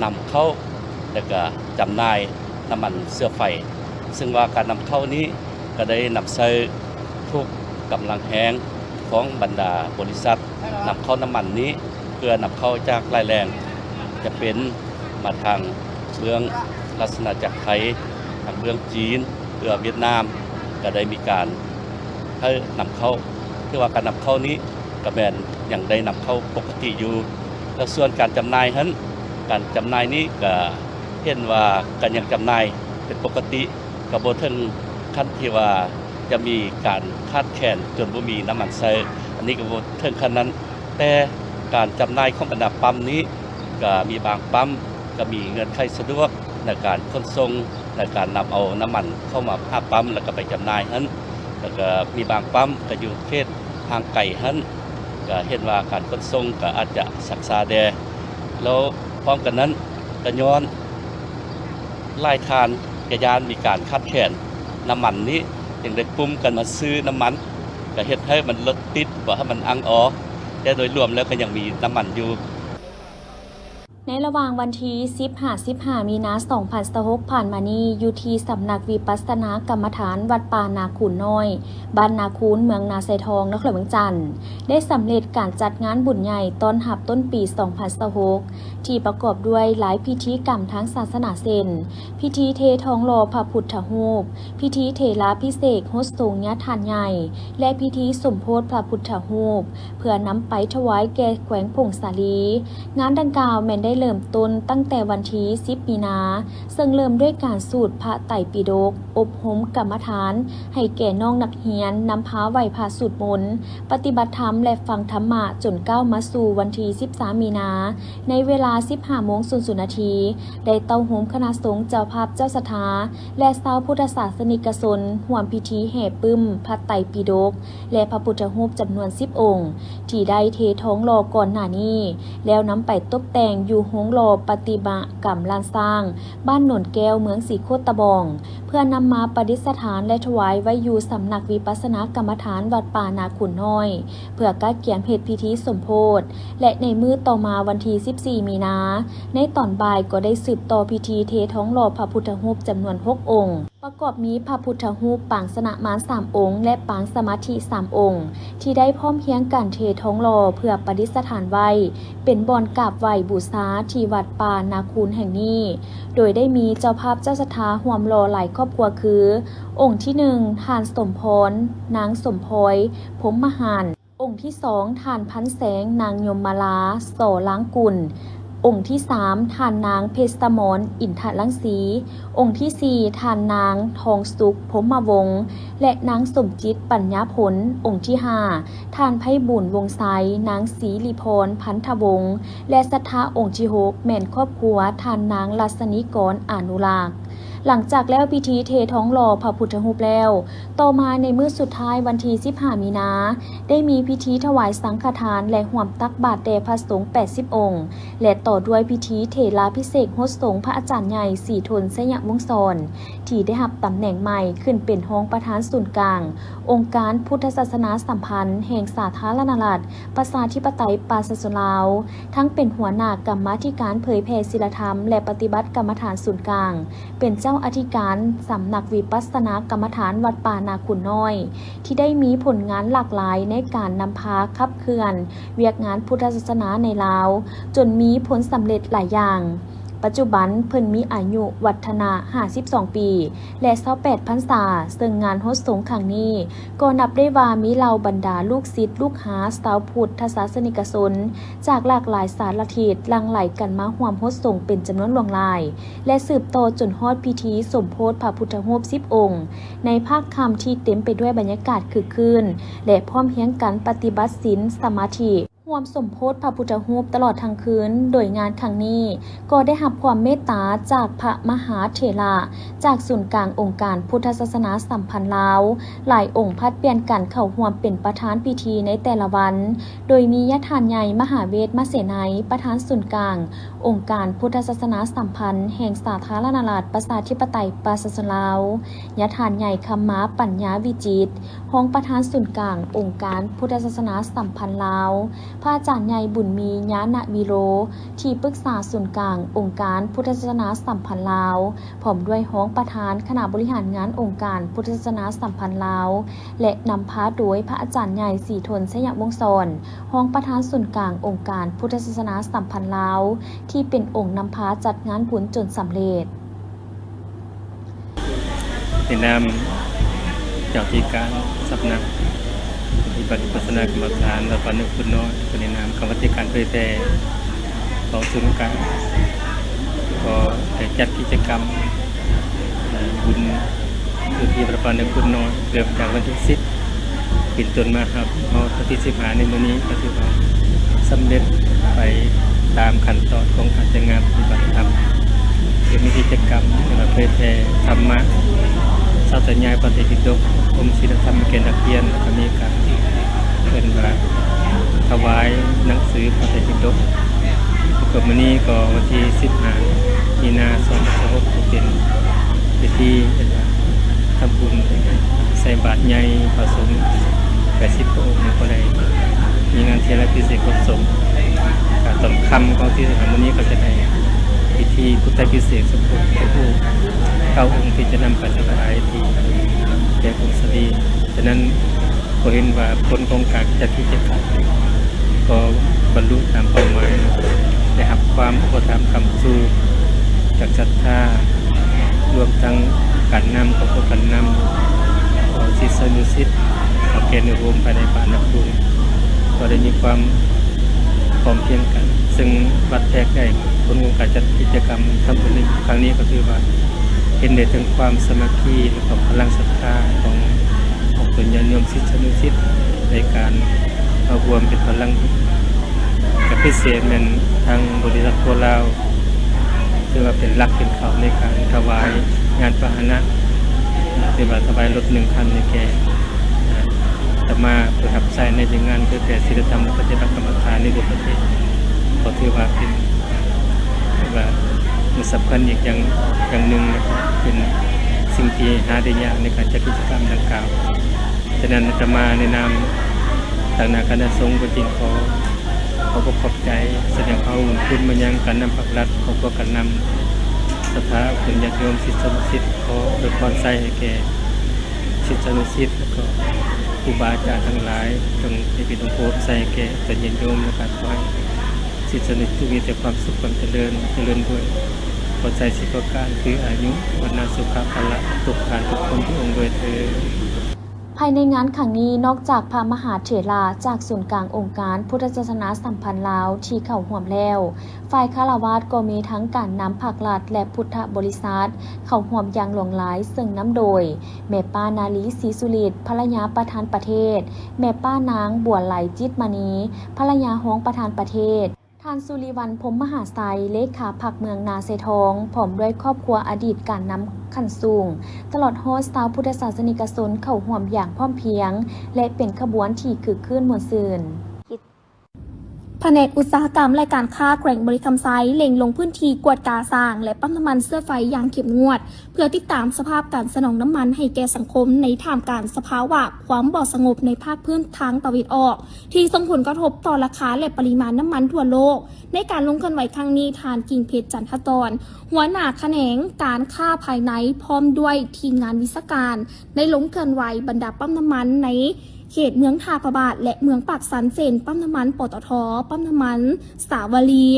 ນຳເຂົ້າ ແລະ ກະຈຳໜ່າຍນ້ຳມັນເຊື້ອໄຟ, ຊຶ່ງວ່າການນຳເຂົ້ານີ້ກໍໄດ້ນຳໃຊ້ທຸກກຳລັງແຮງຂອງບັນດາບໍລິສັດນຳເຂົ້ານ້ຳມັນນີ້ ເພື່ອນຳເຂົ້າຈາກຫຼາຍແຫຼ່ງ ຈະເປັນມາທາງເບື້ອງລາຊະອານາຈັກໄທ, ທາງເບື້ອງຈີນ ເພື່ອຫວຽດນາມ ກໍໄດ້ມີການໃຫ້ນຳເຂົ້າ. ຖືວ່າການນຳເຂົ້ານີ້ກໍແມ່ນຍັງໄດ້ນຳເຂົ້າປົກກະຕິຢູ່. ແລ້ວສ່ວນການຈຳໜ່າຍຫັ້ນ, ການຈຳໜ່າຍນີ້ກໍເຫັນວ່າກໍຍັງຈຳໜ່າຍເປັນປົກກະຕິ, ກໍບໍ່ເຖິງຂັ້ນທີ່ວ່າຈະມີການຂາດແຄນຈົນບໍ່ມີນ້ຳມັນໃຊ້, ອັນນີ້ກໍບໍ່ເຖິງຂັ້ນນັ້ນ. ແຕ່ການຈຳໜ່າຍຂອງບັນດາປ້ຳນີ້ ກະມີບາງປ້ຳກະມີເງື່ອນໄຂສະດວກໃນການຂົນສົ່ງ, ໃນການນຳເອົານ້ຳມັນເຂົ້າມາຫາປ້ຳ ແລ້ວກະໄປຈຳໜ່າຍຫັ້ນ, ແລ້ວກະມີບາງປ້ຳກະຢູ່ເຂດຫ່າງໄກຫັ້ນ, ກະເຫັນວ່າການຂົນສົ່ງກະອາດຈະຊັກຊ້າແດ່. ແລ້ວພ້ອມກັນນັ້ນ ກະຍ້ອນຫຼາຍທ່ານກະຢ້ານມີການຂາດແຄນນ້ຳມັນນີ້ ຈຶ່ງໄດ້ປຸ້ມກັນມາຊື້ນ້ຳມັນ, ກະເຮັດໃຫ້ມັນລົດຕິດ ບໍ່ໃຫ້ມັນອັ່ງອໍ. ແຕ່ໂດຍລວມແລ້ວກໍຍັງມີນ້ຳມັນຢູ່. ໃນລະຫວ່າງວັນທີສິບຫາສິບຫ້າມີນາ ສອງພັນຊາວຫົກ ຜ່ານມານີ້, ຢູ່ທີ່ສຳນັກວິປັດສະນາກຳມະຖານວັດປ່ານາຄູນນ້ອຍ, ບ້ານນາຄູນ, ເມືອງນາຊາຍທອງ, ນະຄອນຫຼວງວຽງຈັນ, ໄດ້ສຳເລັດການຈັດງານບຸນໃຫຍ່ຕ້ອນຮັບຕົ້ນປີສອງພັນຊາວຫົກ ທີ່ປະກອບດ້ວຍຫຼາຍພິທີກຳທາງສາສະໜາ ເຊັ່ນ ພິທີເທທອງຫຼໍ່ພະພຸດທະຮູບ, ພິທີເຖລາພິເສກຫົດສົງຍາທານໃຫຍ່ ແລະ ພິທີສົມໂພດພະພຸດທະຮູບ ເພື່ອນຳໄປຖວາຍແກ່ແຂວງຜົ້ງສາລີ. ງານດັ່ງກ່າວແມ່ນໄດ້ເລີ່ມຕົ້ນຕັ້ງແຕ່ວັນທີສິບມີນາ, ເຊິ່ງເລີ່ມດ້ວຍການສູດພະໄຕປິດົກ, ອົບຮົມກຳມະຖານໃຫ້ແກ່ນ້ອງນັກຮຽນ, ນຳພາໄຫວ້ພະສູດມົນ, ປະຕິບັດທຳ ແລະ ຟັງທຳມະ ຈົນກ້າວມາສູ່ວັນທີສິບສາມມີນາ, ໃນເວລາສິບຫ້າໂມງສູນນາທີ ໄດ້ເຕົ້າໂຮມຄະນະສົງ, ເຈົ້າພາບເຈົ້າສັດທາ ແລະ ຊາວພຸດທະສາສະນິກະຊົນ ຮ່ວມພິທີແຫ່ປຶ້ມພະໄຕປິດົກ ແລະ ພະພຸດທະຮູບຈຳນວນສິບອົງ ທີ່ໄດ້ເທທອງຫຼໍ່ກ່ອນໜ້ານີ້ ແລ້ວນຳໄປຕົບແຕ່ງຢູ່ໂຮງຫຼໍ່ປະຕິມາກຳລ້ານຊ້າງ ບ້ານໂນນແກ້ວ ເມືອງສີໂຄດຕະບອງ ເພື່ອນຳມາປະດິດສະຖານ ແລະ ຖວາຍໄວ້ຢູ່ສຳນັກວິປັດສະນາກຳມະຖານວັດປ່ານາຄູນນ້ອຍ ເພື່ອກະກຽມເຮັດພິທີສົມໂພດ ແລະ ໃນມື້ຕໍ່ມາວັນທີສິບສີ່ມີນາ ໃນຕອນບ່າຍກໍໄດ້ສືບຕໍ່ພິທີເທທອງຫຼໍ່ພະພຸດທະຮູບຈຳນວນຫົກອົງ. ປະກອບມີພະພຸດທະຮູບປາງຊະນະມານສາມອົງ ແລະ ປາງສະມາທິສາມອົງ ທີ່ໄດ້ພ້ອມຮຽງກັນເທທອງຫຼໍ່ເພື່ອປະດິດສະຖານໄວ້ ເປັນບ່ອນກາບໄຫວ້ບູຊາທີ່ວັດປ່ານາຄູນແຫ່ງນີ້, ໂດຍໄດ້ມີເຈົ້າພາບເຈົ້າສັດທາຮ່ວມຫຼໍ່ຫຼາຍຄອບຄົວຄື ອົງທີໜຶ່ງ ທ່ານສົມພອນ ນາງສົມພອຍ ພົມມະຫານ, ອົງທີສອງ ທ່ານພັນແສງ ນາງຍົມມາລາ ສໍລາງກຸນ, ອົງທີສາມ ທ່ານນາງເພັດສະໝອນ ອິນທະລັງສີ, ອົງທີສີ່ ທ່ານນາງທອງສຸກ ພົມມະວົງ ແລະ ນາງສົມຈິດ ປັນຍາຜົນ, ອົງທີຫ້າ ທ່ານໄພບູນ ວົງໄຊ, ນາງສີລິພອນ ພັນທະວົງ ແລະ ສັດທາອົງທີຫົກ ແມ່ນຄອບຄົວທ່ານນາງລັດສະນີກອນ ອານຸລັກ. ຫຼັງຈາກແລ້ວພິທີເທທອງຫຼໍ່ພະພຸດທະຮູບແລ້ວ, ຕໍ່ມາໃນມື້ສຸດທ້າຍວັນທີສິບຫ້າມີນາ ໄດ້ມີພິທີຖວາຍສັງຄະທານ ແລະ ຮ່ວມຕັກບາດແດ່ພະສົງແປດສິບອົງ ແລະ ຕໍ່ດ້ວຍພິທີເຖລາພິເສກຫົດສົງພະອາຈານໃຫຍ່ ສີທົນ ໄຊຍະວົງສອນ ທີ່ໄດ້ຮັບຕຳແໜ່ງໃໝ່ຂຶ້ນເປັນຮອງປະທານສູນກາງ ອົງການພຸດທະສາສະໜາສຳພັນແຫ່ງສາທາລະນະລັດ ປະຊາທິປະໄຕປະຊາຊົນລາວ, ທັງເປັນຫົວໜ້າກຳມາທິການເຜີຍແຜ່ສີລະທຳ ແລະ ປະຕິບັດກຳມະຖານສູນກາງ, ເປັນເຈົ້າອະທິການສຳນັກວິປັດສະນາກຳມະຖານວັດປ່ານາຄູນນ້ອຍ ທີ່ໄດ້ມີຜົນງານຫຼາກຫຼາຍໃນການນຳພາຂັບເຄື່ອນວຽກງານພຸດທະສາສະໜາໃນລາວ ຈົນມີຜົນສຳເລັດຫຼາຍຢ່າງ. ປັດຈຸບັນເພິ່ນມີອາຍຸວັດທະນະຫ້າສິບສອງປີ ແລະ ຊາວແປດພັນສາ, ເຊິ່ງງານຫົດສົງຄັ້ງນີ້ ກໍນັບໄດ້ວ່າມີເຫຼົ່າບັນດາລູກສິດລູກຫາຊາວພຸດທະສາສະນິກະຊົນ ຈາກຫຼາກຫຼາຍສາລະທິດ ຫຼັ່ງໄຫຼກັນມາຮ່ວມຫົດສົງເປັນຈຳນວນຫຼວງຫຼາຍ ແລະ ສືບຕໍ່ຈົນຮອດພິທີສົມໂພດພະພຸດທະຮູບສິບອົງ ໃນພາກຄ່ຳທີ່ເຕັມໄປດ້ວຍບັນຍາກາດຄຶກຄື້ນ ແລະ ພ້ອມຮຽງກັນປະຕິບັດສິນສະມາທິ ຮ່ວມສົມໂພດພະພຸດທະຮູບຕະຫຼອດທັງຄືນ, ໂດຍງານຄັ້ງນີ້ກໍໄດ້ຮັບຄວາມເມດຕາຈາກພະມະຫາເຖລະ ຈາກສູນກາງອົງການພຸດທະສາສະໜາສຳພັນລາວ ຫຼາຍອົງຜັດປ່ຽນກັນເຂົ້າຮ່ວມເປັນປະທານພິທີໃນແຕ່ລະວັນ, ໂດຍມີຍາທ່ານໃຫຍ່ ມະຫາເວດ ມະເສໄນ ປະທານສູນກາງອົງການພຸດທະສາສະໜາສຳພັນແຫ່ງສາທາລະນະລັດ ປະຊາທິປະໄຕ ປະຊາຊົນລາວ, ຍາທ່ານໃຫຍ່ ຄຳມາ ປັນຍາວິຈິດ ຮອງປະທານສູນກາງອົງການພຸດທະສາສະໜາສຳພັນລາວ, ພະອາຈານໃຫຍ່ ບຸນມີ ຍານະວິໂລ ທີ່ປຶກສາສູນກາງອົງການພຸດທະສາສະໜາສຳພັນລາວ, ພ້ອມດ້ວຍຮອງປະທານຄະນະບໍລິຫານງານອົງການພຸດທະສາສະໜາສຳພັນລາວ ແລະ ນຳພາໂດຍພະອາຈານໃຫຍ່ ສີທົນ ໄຊຍະວົງສອນ ຮອງປະທານສູນກາງອົງການພຸດທະສາສະໜາສຳພັນລາວ ທີ່ເປັນອົງນຳພາຈັດງານບຸນຈົນສຳເລັດ. ໃນນາມເຈົ້າທີ່ການສຳນັກປະຕິບັດວິປັດສະນາກຳມະຖານ ວັດປ່າເນີນຄູນນ້ອຍ ແລະ ໃນນາມກຳມະທິການເຜີຍແຜ່ຂອງສູນກາງ ກໍໄດ້ຈັດກິດຈະກຳ ເອີ ບຸນຢູ່ທີ່ວັດປ່າເນີນຄູນນ້ອຍ ເລີ່ມຈາກວັນທີສິບ ເປັນຕົ້ນມາຮອດ ຮອດວັນທີສິບຫ້າໃນມື້ນີ້ ກໍຖືວ່າສຳເລັດໄປຕາມຂັ້ນຕອນຂອງການຈັດງານປະຕິບັດທຳ. ເຊິ່ງມີກິດຈະກຳເອີ້ນວ່າເຜີຍແຜ່ທຳມະ, ສາທະຍາຍພະໄຕປິດົກ, ອົບຮົມສີລະທຳແກ່ນັກຮຽນ, ແລ້ວກໍມີການເອີ້ນວ່າຖວາຍໜັງສືພະໄຕປິດົກ. ແລ້ວກໍມື້ນີ້ກໍວັນທີສິບຫ້າມີນາ ສອງພັນຊາວຫົກ ກໍເປັນພິທີເອີ້ນວ່າ ທຳບຸນໃສ່ບາດໃຫຍ່ພະສົງແປດສິບພະອົງ ແລ້ວກໍໄດ້ມີງານເຖລະພິເສກຫົດສົງ. ກະຕອນຄ່ຳຂອງວັນທີສິບຫ້າມື້ນີ້ ກໍຈະໄດ້ພິທີພຸດທະພິເສກສົມໂພດພະພຸດທະຮູບເກົ້າອົງ ທີ່ຈະນຳໄປຖວາຍທີ່ແກ່ກົງສາລີ. ສະນັ້ນ ກໍເຫັນວ່າຜົນຂອງການຈັດກິດຈະກຳກໍບັນລຸຕາມເປົ້າໝາຍ, ໄດ້ຮັບຄວາມອຸປະຖຳຄ້ຳຊູຈາກສັດທາ ລວມທັງການນຳຂອງພວກການນຳ ຂອງສິດສານຸສິດ ເຖົ້າແກ່ໜູໂຮມພາຍໃນບ້ານນາຄູນ ກໍໄດ້ມີຄວາມພ້ອມພຽງກັນ, ເຊິ່ງວັດແທກໄດ້ຜົນຂອງການຈັດກິດຈະກຳທຳບຸນໃນຄັ້ງນີ້ ກໍຖືວ່າເຫັນໄດ້ເຖິງຄວາມສາມັກຄີ ແລະ ກໍພະລັງສັດທາຂອງ ຂອງຕົນຍາດໂຍມສິດສານຸສິດ ໃນການເຂົ້າຮ່ວມເປັນພະລັງບຸນ. ແລະ ພິເສດແມ່ນທາງບໍລິສັດໂພລາວ ຖືວ່າເປັນຫຼັກເປັນເຂົາໃນການຖວາຍຍານພາຫະນະ ຫຼືວ່າຖວາຍລົດໜຶ່ງຄັນໃຫ້ແກ່ອາດຕະມາ ເພື່ອຮັບໃຊ້ໃນວຽກງານເຜີຍແຜ່ສີລະທຳ ແລະ ປະຕິບັດກຳມະຖານໃນທົ່ວປະເທດ. ກໍຖືວ່າເປັນ ຖືວ່າເປັນສຳຄັນອີກຢ່າງ ຢ່າງໜຶ່ງ ແລະ ກໍເປັນສິ່ງທີ່ຫາໄດ້ຍາກໃນການຈັດກິດຈະກຳດັ່ງກ່າວ. ສະນັ້ນ ອາດຕະມາໃນນາມຕາງໜ້າຄະນະສົງ ກໍຈຶ່ງຂໍ ຂໍຂອບໃຈ ສະແດງຄວາມຂອບຄຸນມາຍັງການນຳພາກລັດ ຄອບຄົວການນຳ ສະພາເປັນຍາດໂຍມສິດສານຸສິດ ຂໍອວຍພອນໄຊໃຫ້ແກ່ສິດສານຸສິດ ແລະກໍຄູບາອາຈານທັງຫຼາຍ ຈົ່ງໃຫ້ເປັນອົງໂພໃສ່ແກ່ຕົນຍາດໂຍມ ແລະກໍຂໍໃຫ້ສິດສານຸສິດມີແຕ່ຄວາມສຸກຄວາມຈະເລີນ ຈະເລີນດ້ວຍພອນໄຊສິບປະການ ຄືອາຍຸ ວັນນະ ສຸຂະ ພະລະ ທຸກທ່ານທຸກຄົນທຸກອົງດ້ວຍເທີ້ນ. ພາຍໃນງານຄັ້ງນີ້ ນອກຈາກພະມະຫາເຖລະຈາກສູນກາງອົງການພຸດທະສາສະໜາສຳພັນລາວທີ່ເຂົ້າຮ່ວມແລ້ວ, ຝ່າຍຄາລະວາດກໍມີທັງການນຳພັກລັດ ແລະ ພຸດທະບໍລິສັດເຂົ້າຮ່ວມຢ່າງຫຼວງຫຼາຍ, ເຊິ່ງນຳໂດຍ ແມ່ປ້າ ນາລີ ສີສຸລິດ ພັນລະຍາປະທານປະເທດ, ແມ່ປ້າ ນາງ ບົວໄຫຼ ຈິດມະນີ ພັນລະຍາຮອງປະທານປະເທດ, ທ່ານ ສຸລິວັນ ພົມມະຫາໄຊ ເລຂາພັກເມືອງນາຊາຍທອງ ພ້ອມດ້ວຍຄອບຄົວອະດີດການນຳຂັ້ນສູງ, ຕະຫຼອດຮອດຊາວພຸດທະສາສະນິກະຊົນເຂົ້າຮ່ວມຢ່າງພ້ອມພຽງ ແລະ ເປັນຂະບວນທີ່ຄຶກຄື້ນມ່ວນຊື່ນ. ພະແນກອຸດສາຫະກຳ ແລະ ການຄ້າແຂວງບໍລິຄຳໄຊ ເລັ່ງລົງພື້ນທີ່ກວດກາຊ່າງ ແລະ ປ້ຳນ້ຳມັນເຊື້ອໄຟຢ່າງເຂັ້ມງວດ ເພື່ອຕິດຕາມສະພາບການສະໜອງນ້ຳມັນໃຫ້ແກ່ສັງຄົມ ໃນທ່າມກາງສະພາວະຄວາມບໍ່ສະຫງົບໃນພາກພື້ນທາງຕາເວັນອອກ ທີ່ສົ່ງຜົນກະທົບຕໍ່ລາຄາ ແລະ ປະລິມານນ້ຳມັນທົ່ວໂລກ. ໃນການລົງເຄື່ອນໄຫວຄັ້ງນີ້, ທ່ານ ກິ່ງເພັດ ຈັນທະຕອນ ຫົວໜ້າຂະແໜງການຄ້າພາຍໃນ ພ້ອມດ້ວຍທີມງານວິຊາການ ໄດ້ລົງເຄື່ອນໄຫວບັນດາປ້ຳນ້ຳມັນໃນເຂດເມືອງທ່າພະບາດ ແລະ ເມືອງປາກຊັນ ເຊັ່ນ ປ້ຳນ້ຳມັນ ປຕທ, ປ້ຳນ້ຳມັນສາວະລີ,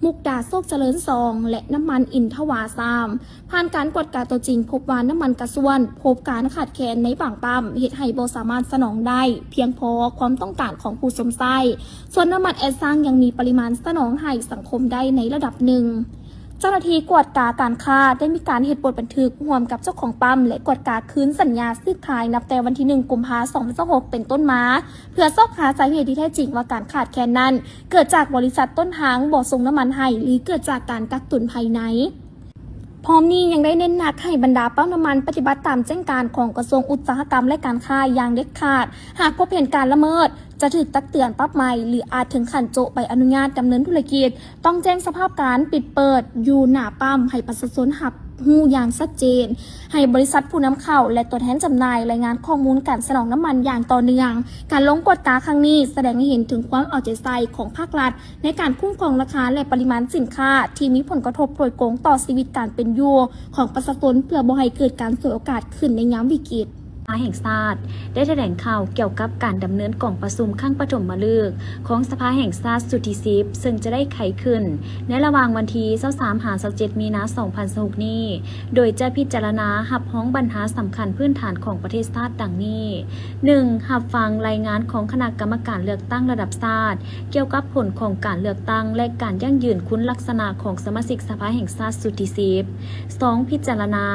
ມຸກດາໂຊກຈະເລີນສອງ ແລະ ນ້ຳມັນອິນທະວາສາມ. ຜ່ານການກວດກາຕົວຈິງ ພົບວ່ານ້ຳມັນກະຊວນພົບການຂາດແຄນໃນບາງປ້ຳ, ເຮັດໃຫ້ບໍ່ສາມາດສະໜອງໄດ້ພຽງພໍຄວາມຕ້ອງການຂອງຜູ້ຊົມໃຊ້. ສ່ວນນ້ຳມັນແອດຊັງຍັງມີປະລິມານສະໜອງໃຫ້ສັງຄົມໄດ້ໃນລະດັບໜຶ່ງ. ເຈົ້າໜ້າທີ່ກວດກາການຄ້າໄດ້ມີການເຮັດບົດບັນທຶກຮ່ວມກັບເຈົ້າຂອງປ້ຳ ແລະ ກວດກາຄືນສັນຍາຊື້ຂາຍນັບແຕ່ວັນທີໜຶ່ງ ກຸມພາ ສອງພັນຊາວຫົກ ເປັນຕົ້ນມາ, ເພື່ອຊອກຫາສາເຫດທີ່ແທ້ຈິງວ່າການຂາດແຄນນັ້ນເກີດຈາກບໍລິສັດຕົ້ນທາງບໍ່ສົ່ງນ້ຳມັນໃຫ້ ຫຼື ເກີດຈາກການກັກຕຸນພາຍໃນ. ພ້ອມນີ້ຍັງໄດ້ເນັ້ນໜັກໃຫ້ບັນດາປ້ຳນ້ຳມັນປະຕິບັດຕາມແຈ້ງການຂອງກະຊວງອຸດສາຫະກຳ ແລະ ການຄ້າຢ່າງເດັດຂາດ, ຫາກພົບເຫັນການລະເມີດ ຈະຖືກຕັກເຕືອນ, ປັບໃໝ ຫຼື ອາດເຖິງຂັ້ນໂຈະໃບອະນຸຍາດດຳເນີນທຸລະກິດ. ຕ້ອງແຈ້ງສະພາບການປິດເປີດຢູ່ໜ້າປ້ຳໃຫ້ປະຊາຊົນຮັບຮູ້ຢ່າງຊັດເຈນ, ໃຫ້ບໍລິສັດຜູ້ນຳເຂົ້າ ແລະ ຕົວແທນຈຳໜ່າຍລາຍງານຂໍ້ມູນການສະໜອງນ້ຳມັນຢ່າງຕໍ່ເນື່ອງ. ການລົງກວດກາຄັ້ງນີ້ສະແດງໃຫ້ເຫັນເຖິງຄວາມເອົາໃຈໃສ່ຂອງພາກລັດ ໃນການຄຸ້ມຄອງລາຄາ ແລະ ປະລິມານສິນຄ້າທີ່ມີຜົນກະທົບໂດຍກົງຕໍ່ຊີວິດການເປັນຢູ່ຂອງປະຊາຊົນ ເພື່ອບໍ່ໃຫ້ເກີດການສວຍໂອກາດຂຶ້ນໃນຍາມວິກິດ. ສະພາແຫ່ງຊາດໄດ້ຖະແຫຼງຂ່າວກ່ຽວກັບການດຳເນີນກອງປະຊຸມຄັ້ງປະຖົມມະລຶກຂອງສະພາແຫ່ງຊາດຊຸດທີສິບ ເຊິ່ງຈະໄດ້ໄຂຂຶ້ນໃນລະຫວ່າງວັນທີຊາວສາມ ຫາ ຊາວເຈັດ ມີນາ ສອງພັນຊາວຫົກ ນີ້, ໂດຍຈະພິຈາລະນາຮັບຮອງບັນຫາສຳຄັນພື້ນຖານຂອງປະເທດຊາດດັ່ງນີ້. ໜຶ່ງ, ຮັບຟັງລາຍງານຂອງຄະນະກຳມະການເລືອກຕັ້ງລະດັບຊາດ ກ່ຽວກັບຜົນຂອງການເລືອກຕັ້ງ ແລະ ການຢັ້ງຢືນຄຸນລັກສະນະຂອງສະມາຊິກສະພາແຫ່ງຊາດຊຸດທີສິບ. ສອງ, ພິຈາລະນາ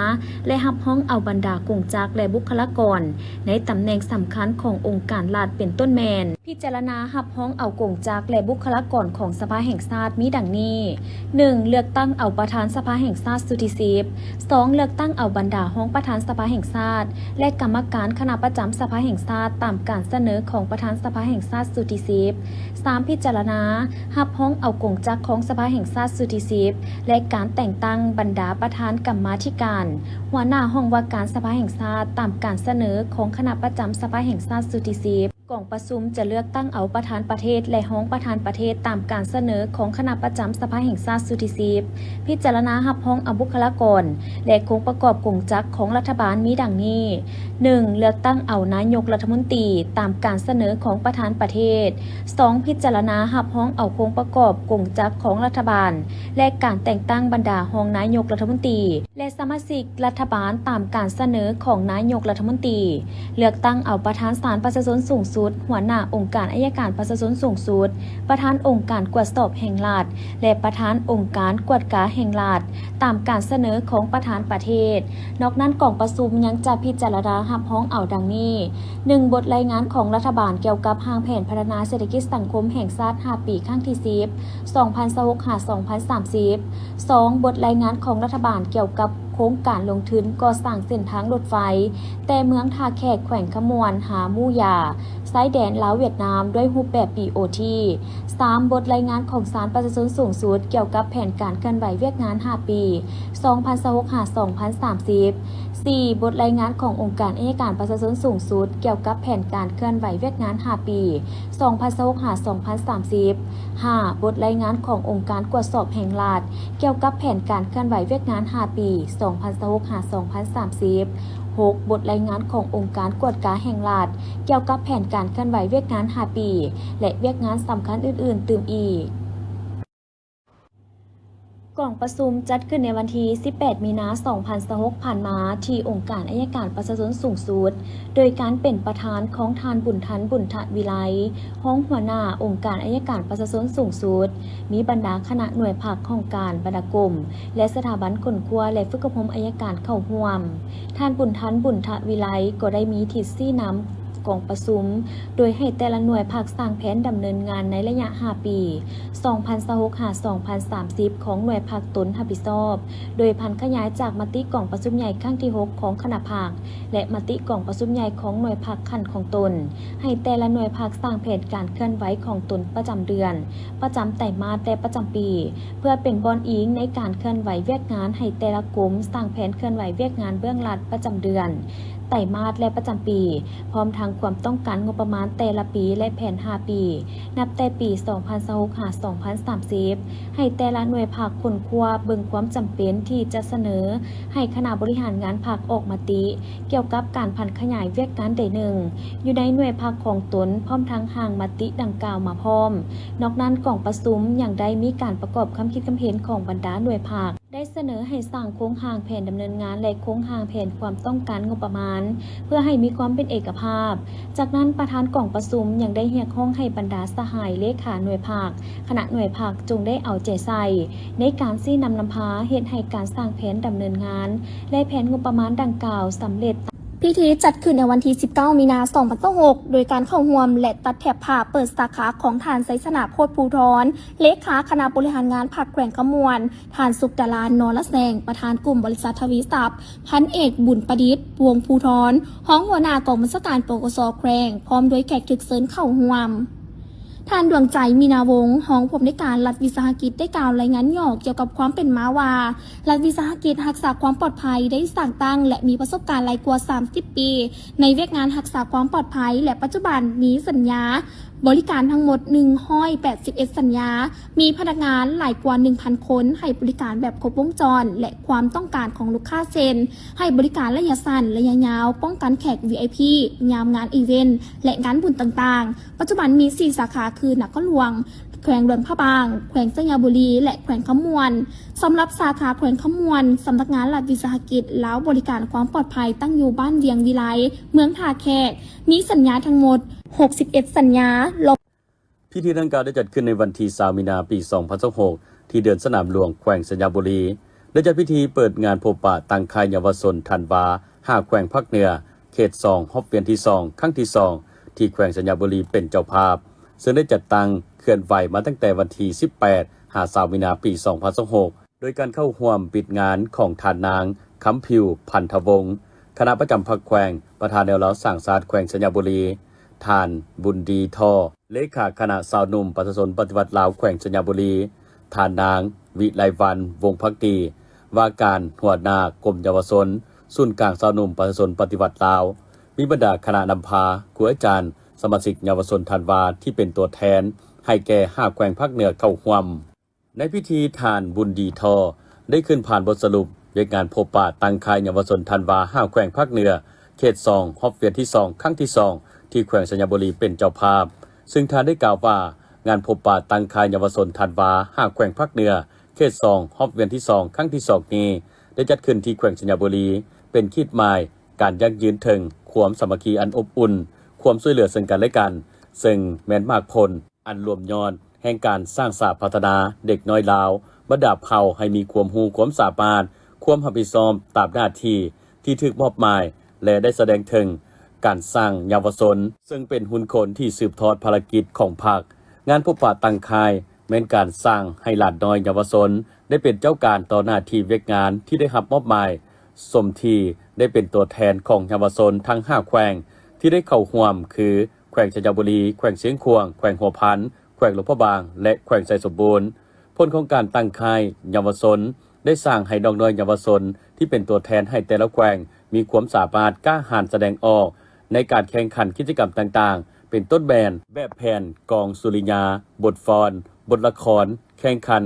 ແລະ ຮັບຮອງເອົາບັນດາກົງຈັກ ແລະ ບຸກຄະລາກອນໃນຕຳແໜ່ງສຳຄັນຂອງອົງການລັດ ເປັນຕົ້ນແມ່ນ ພິຈາລະນາຮັບຮອງເອົາກົງຈັກ ແລະ ບຸກຄະລາກອນຂອງສະພາແຫ່ງຊາດມີດັ່ງນີ້. ໜຶ່ງ, ເລືອກຕັ້ງເອົາປະທານສະພາແຫ່ງຊາດຊຸດທີສິບ. ສອງ, ເລືອກຕັ້ງເອົາບັນດາຮອງປະທານສະພາແຫ່ງຊາດ ແລະ ກຳມະການຄະນະປະຈຳສະພາແຫ່ງຊາດຕາມການສະເໜີຂອງປະທານສະພາແຫ່ງຊາດຊຸດທີສິບ. ສາມ, ພິຈາລະນາຮັບຮອງເອົາກົງຈັກຂອງສະພາແຫ່ງຊາດຊຸດທີສິບ ແລະ ການແຕ່ງຕັ້ງບັນດາປະທານກຳມາທິການ, ຫົວໜ້າຫ້ອງວ່າການສະພາແຫ່ງຊາດຕາມການສະເໜີຂອງຄະນະປະຈຳສະພາແຫ່ງຊາດຊຸດທີສິບ. ກອງປະຊຸມຈະເລືອກຕັ້ງເອົາປະທານປະເທດ ແລະ ຮອງປະທານປະເທດຕາມການສະເໜີຂອງຄະນະປະຈຳສະພາແຫ່ງຊາດຊຸດທີສິບ. ພິຈາລະນາຮັບຮອງເອົາບຸກຄະລາກອນ ແລະ ໂຄງປະກອບກົງຈັກຂອງລັດຖະບານມີດັ່ງນີ້. ໜຶ່ງ, ເລືອກຕັ້ງເອົານາຍົກລັດຖະມົນຕີຕາມການສະເໜີຂອງປະທານປະເທດ. ສອງ, ພິຈາລະນາຮັບຮອງເອົາໂຄງປະກອບກົງຈັກຂອງລັດຖະບານ ແລະ ການແຕ່ງຕັ້ງບັນດາຮອງນາຍົກລັດຖະມົນຕີ ແລະ ສະມາຊິກລັດຖະບານຕາມການສະເໜີຂອງນາຍົກລັດຖະມົນຕີ. ເລືອກຕັ້ງເອົາປະທານສານປະຊາຊົນສູງສຸດ, ຫົວໜ້າອົງການໄອຍະການປະຊາຊົນສູງສຸດ, ປະທານອົງການກວດສອບແຫ່ງລັດ ແລະ ປະທານອົງການກວດກາແຫ່ງລັດ ຕາມການສະເໜີຂອງປະທານປະເທດ. ນອກນັ້ນ, ກອງປະຊຸມຍັງຈະພິຈາລະນາຮັບຮອງເອົາດັ່ງນີ້: ໜຶ່ງ, ບົດລາຍງານຂອງລັດຖະບານກ່ຽວກັບຮ່າງແຜນພັດທະນາເສດຖະກິດສັງຄົມແຫ່ງຊາດຫ້າປີ ຄັ້ງທີສິບ ສອງພັນຊາວຫົກ ຫາ ສອງພັນສາມສິບ. ສອງ, ບົດລາຍງານຂອງລັດຖະບານກ່ຽວກັບ ໂຄງການລົງທຶນກໍ່ສ້າງເສັ້ນທາງລົດໄຟ ແຕ່ເມືອງທ່າແຂກ ແຂວງຄຳມ່ວນ ຫາໝູຢາ ຊາຍແດນລາວຫວຽດນາມ ດ້ວຍຮູບແບບ ບີໂອທີ. ສາມ ບົດລາຍງານຂອງສານປະຊາຊົນສູງສຸດ ກ່ຽວກັບແຜນການເຄື່ອນໄຫວວຽກງານຫ້າປີ ສອງພັນຊາວຫົກ ຫາ ສອງພັນສາມສິບ. ສີ່ ບົດລາຍງານຂອງອົງການໄອຍະການປະຊາຊົນສູງສຸດ ກ່ຽວກັບແຜນການເຄື່ອນໄຫວວຽກງານຫ້າປີ ສອງພັນຊາວຫົກ ຫາ ສອງພັນສາມສິບ. ຫ້າ ບົດລາຍງານຂອງອົງການກວດສອບແຫ່ງລັດ ກ່ຽວກັບແຜນການເຄື່ອນໄຫວວຽກງານຫ້າປີ ສອງພັນຊາວຫົກ ຫາ ສອງພັນສາມສິບ. ຫົກ ບົດລາຍງານຂອງອົງການກວດກາແຫ່ງລັດ ກ່ຽວກັບແຜນການເຄື່ອນໄຫວວຽກງານຫ້າປີ ແລະ ວຽກງານສຳຄັນອື່ນໆຕື່ມອີກ. ກອງປະຊຸມຈັດຂຶ້ນໃນວັນທີສິບແປດ ມີນາ ສອງພັນຊາວຫົກ ຜ່ານມາ ທີ່ອົງການໄອຍະການປະຊາຊົນສູງສຸດ ໂດຍການເປັນປະທານຂອງທ່ານ ບຸນທັນ ບຸນທະວິໄລ ຮອງຫົວໜ້າອົງການໄອຍະການປະຊາຊົນສູງສຸດ, ມີບັນດາຄະນະໜ່ວຍພາກຫ້ອງການ, ບັນດາກົມ ແລະ ສະຖາບັນຄົ້ນຄວ້າ ແລະ ຝຶກອົບຮົມໄອຍະການເຂົ້າຮ່ວມ. ທ່ານ ບຸນທັນ ບຸນທະວິໄລ ກໍໄດ້ມີທິດຊີ້ນຳກອງປະຊຸມ ໂດຍໃຫ້ແຕ່ລະໜ່ວຍພາກສ້າງແຜນດຳເນີນງານໃນໄລຍະຫ້າປີ ສອງພັນຊາວຫົກ ຫາ ສອງພັນສາມສິບ ຂອງໜ່ວຍພາກຕົນຮັບຜິດຊອບ, ໂດຍຜັນຂະຫຍາຍຈາກມະຕິກອງປະຊຸມໃຫຍ່ຄັ້ງທີຫົກຂອງຄະນະພັກ ແລະ ມະຕິກອງປະຊຸມໃຫຍ່ຂອງໜ່ວຍພາກຂັ້ນຂອງຕົນ, ໃຫ້ແຕ່ລະໜ່ວຍພາກສ້າງແຜນການເຄື່ອນໄຫວຂອງຕົນປະຈຳເດືອນ, ປະຈຳໄຕມາດ ແລະ ປະຈຳປີ ເພື່ອເປັນບ່ອນອີງໃນການເຄື່ອນໄຫວວຽກງານໃຫ້ແຕ່ລະກົມສ້າງແຜນເຄື່ອນໄຫວວຽກງານເບື້ອງຫຼັງປະຈຳເດືອນ, ໄຕມາດ ແລະ ປະຈຳປີ, ພ້ອມທັງຄວາມຕ້ອງການງົບປະມານແຕ່ລະປີ ແລະ ແຜນຫ້າປີ ນັບແຕ່ປີສອງພັນຊາວຫົກ ຫາ ສອງພັນສາມສິບ, ໃຫ້ແຕ່ລະໜ່ວຍພາກຄົ້ນຄວ້າເບິ່ງຄວາມຈຳເປັນທີ່ຈະສະເໜີໃຫ້ຄະນະບໍລິຫານງານພັກອອກມະຕິ ກ່ຽວກັບການຜັນຂະຫຍາຍວຽກງານໃດໜຶ່ງ ຢູ່ໃນໜ່ວຍພັກຂອງຕົນ ພ້ອມທັງຮ່າງມະຕິດັ່ງກ່າວມາພ້ອມ. ນອກນັ້ນ, ກອງປະຊຸມຍັງໄດ້ມີການປະກອບຄຳຄິດຄຳເຫັນຂອງບັນດາໜ່ວຍພັກ ໄດ້ສະເໜີໃຫ້ສ້າງໂຄງຮ່າງແຜນດຳເນີນງານ ແລະ ໂຄງຮ່າງແຜນຄວາມຕ້ອງການງົບປະມານ ເພື່ອໃຫ້ມີຄວາມເປັນເອກະພາບ. ຈາກນັ້ນ, ປະທານກອງປະຊຸມຍັງໄດ້ຮຽກຮ້ອງໃຫ້ບັນດາສະຫາຍເລຂາໜ່ວຍພັກ, ຄະນະໜ່ວຍພັກ ຈົ່ງໄດ້ເອົາໃຈໃສ່ໃນການຊີ້ນຳນຳພາ ເຮັດໃຫ້ການສ້າງແຜນດຳເນີນງານ ແລະ ແຜນງົບປະມານດັ່ງກ່າວສຳເລັດ. ພິທີຈັດຂຶ້ນໃນວັນທີສິບເກົ້າ ມີນາ ສອງພັນຊາວຫົກ ໂດຍການເຂົ້າຮ່ວມ ແລະ ຕັດແຖບຜ້າເປີດສາຂາຂອງທ່ານ ໄຊຊະນະ ໂພດພູທອນ ເລຂາຄະນະບໍລິຫານງານພັກແຂວງຄຳມ່ວນ, ທ່ານ ສຸກດາລາ ນໍລະແສງ ປະທານກຸ່ມບໍລິສັດທະວີຊັບ, ພັນເອກ ບຸນປະດິດ ວົງພູທອນ ຮອງຫົວໜ້າກອງບັນຊາການ ປກສ ແຂວງ ພ້ອມດ້ວຍແຂກຖືກເຊີນເຂົ້າຮ່ວມ. ທ່ານ ດວງໃຈ ມີນາວົງ ຮອງຜູ້ອຳນວຍການລັດວິສາຫະກິດ ໄດ້ກ່າວລາຍງານຫຍໍ້ກ່ຽວກັບຄວາມເປັນມາວ່າ ລັດວິສາຫະກິດຮັກສາຄວາມປອດໄພໄດ້ສ້າງຕັ້ງ ແລະ ມີປະສົບການຫຼາຍກວ່າສາມສິບປີ ໃນວຽກງານຮັກສາຄວາມປອດໄພ ແລະ ປັດຈຸບັນມີສັນຍາບໍລິການທັງໝົດໜຶ່ງຮ້ອຍແປດສິບເອັດສັນຍາ, ມີພະນັກງານຫຼາຍກວ່າໜຶ່ງພັນຄົນ ໃຫ້ບໍລິການແບບຄົບວົງຈອນ ແລະ ຄວາມຕ້ອງການຂອງລູກຄ້າເຊັ່ນ ໃຫ້ບໍລິການໄລຍະສັ້ນ, ໄລຍະຍາວ, ປ້ອງກັນແຂກ ວີໄອພີ ຍາມງານອີເວັນ ແລະ ງານບຸນຕ່າງໆ. ປັດຈຸບັນມີສີ່ສາຂາ ຄື ນະຄອນຫຼວງ, ແຂວງຫຼວງພະບາງ, ແຂວງໄຊຍະບູລີ ແລະ ແຂວງຄຳມ່ວນ. ສຳລັບສາຂາແຂວງຄຳມ່ວນ, ສຳນັກງານລັດວິສາຫະກິດລາວບໍລິການຄວາມປອດໄພ ຕັ້ງຢູ່ບ້ານວຽງວິໄລ, ເມືອງທ່າແຂກ, ມີສັນຍາທັງໝົດຫົກສິບເອັດສັນຍາ. ພິທີດັ່ງກ່າວໄດ້ຈັດຂຶ້ນໃນວັນທີຊາວ ມີນາ ປີສອງພັນຊາວຫົກ ທີ່ເດີ່ນສະໜາມຫຼວງ ແຂວງໄຊຍະບູລີ, ໄດ້ຈັດພິທີເປີດງານພົບປະຕັ້ງຄ້າຍເຍົາວະຊົນທັນວາ ຫ້າແຂວງພາກເໜືອ ເຂດສອງ ຮອບວຽນທີສອງ ຄັ້ງທີສອງ ທີ່ແຂວງໄຊຍະບູລີເປັນເຈົ້າພາບ, ເຊິ່ງໄດ້ຈັດຕັ້ງເຄື່ອນໄຫວມາຕັ້ງແຕ່ວັນທີສິບແປດ ຫາ ຊາວ ມີນາ ປີສອງພັນຊາວຫົກ ໂດຍການເຂົ້າຮ່ວມປິດງານຂອງທ່ານນາງ ຄຳຜິວ ພັນທະວົງ ຄະນະປະຈຳພັກແຂວງ, ປະທານແນວລາວສ້າງຊາດແຂວງໄຊຍະບູລີ, ທ່ານ ບຸນດີ ທໍ ເລຂາຄະນະຊາວໜຸ່ມປະຊາຊົນປະຕິວັດລາວແຂວງໄຊຍະບູລີ, ທ່ານນາງ ວິໄລວັນ ວົງພັກດີ ວ່າການຫົວໜ້າກົມເຍົາວະຊົນ ສູນກາງຊາວໜຸ່ມປະຊາຊົນປະຕິວັດລາວ, ມີບັນດາຄະນະນຳພາ, ຄູອາຈານ, ສະມາຊິກເຍົາວະຊົນທັນວາທີ່ເປັນຕົວແທນໃຫ້ແກ່ຫ້າແຂວງພາກເໜືອເຂົ້າຮ່ວມ. ໃນພິທີ, ທ່ານ ບຸນດີ ທໍ ໄດ້ຂຶ້ນຜ່ານບົດສະຫຼຸບວຽກງານພົບປະຕັ້ງຄ້າຍເຍົາວະຊົນທັນວາ ຫ້າແຂວງພາກເໜືອ ເຂດສອງ ຮອບວຽນທີສອງ ຄັ້ງທີສອງ ທີ່ແຂວງໄຊຍະບູລີເປັນເຈົ້າພາບ, ເຊິ່ງທ່ານໄດ້ກ່າວວ່າ ງານພົບປະຕັ້ງຄ້າຍເຍົາວະຊົນທັນວາ ຫ້າແຂວງພາກເໜືອ ເຂດສອງ ຮອບວຽນທີສອງ ຄັ້ງທີສອງນີ້ ໄດ້ຈັດຂຶ້ນທີ່ແຂວງໄຊຍະບູລີ ເປັນຂີດໝາຍການຢັ້ງຢືນເຖິງຄວາມສາມັກຄີອັນອົບອຸ່ນ, ຄວາມຊ່ວຍເຫຼືອເຊິ່ງກັນແລະກັນ, ເຊິ່ງແມ່ນໝາກຜົນອັນລວມຍອດແຫ່ງການສ້າງສາພັດທະນາເດັກນ້ອຍລາວບັນດາເຜົ່າໃຫ້ມີຄວາມຮູ້ຄວາມສາມາດ, ຄວາມຮັບຜິດຊອບຕາມໜ້າທີ່ທີ່ຖືກມອບໝາຍ ແລະ ໄດ້ສະແດງເຖິງການສ້າງເຍົາວະຊົນ ເຊິ່ງເປັນຮຸ່ນຄົນທີ່ສືບທອດພາລະກິດຂອງພັກ. ງານພົບປະຕັ້ງຄ້າຍແມ່ນການສ້າງໃຫ້ຫຼານນ້ອຍເຍົາວະຊົນໄດ້ເປັນເຈົ້າການຕໍ່ໜ້າທີ່ວຽກງານທີ່ໄດ້ຮັບມອບໝາຍ, ສົມທີ່ໄດ້ເປັນຕົວແທນຂອງເຍົາວະຊົນທັງຫ້າແຂວງທີ່ໄດ້ເຂົ້າຮ່ວມ ຄື ແຂວງໄຊຍະບູລີ, ແຂວງຊຽງຂວາງ, ແຂວງຫົວພັນ, ແຂວງຫຼວງພະບາງ ແລະ ແຂວງໄຊສົມບູນ. ຜົນຂອງການຕັ້ງຄ້າຍເຍົາວະຊົນ ໄດ້ສ້າງໃຫ້ນ້ອງໆເຍົາວະຊົນທີ່ເປັນຕົວແທນໃຫ້ແຕ່ລະແຂວງ ມີຄວາມສາມາດກ້າຫານສະແດງອອກໃນການແຂ່ງຂັນກິດຈະກຳຕ່າງໆ ເປັນຕົ້ນແມ່ນ ແບບແຜ່ນ, ກອງສຸລິຍາ, ບົດຟ້ອນ, ບົດລະຄອນ, ແຂ່ງຂັນ,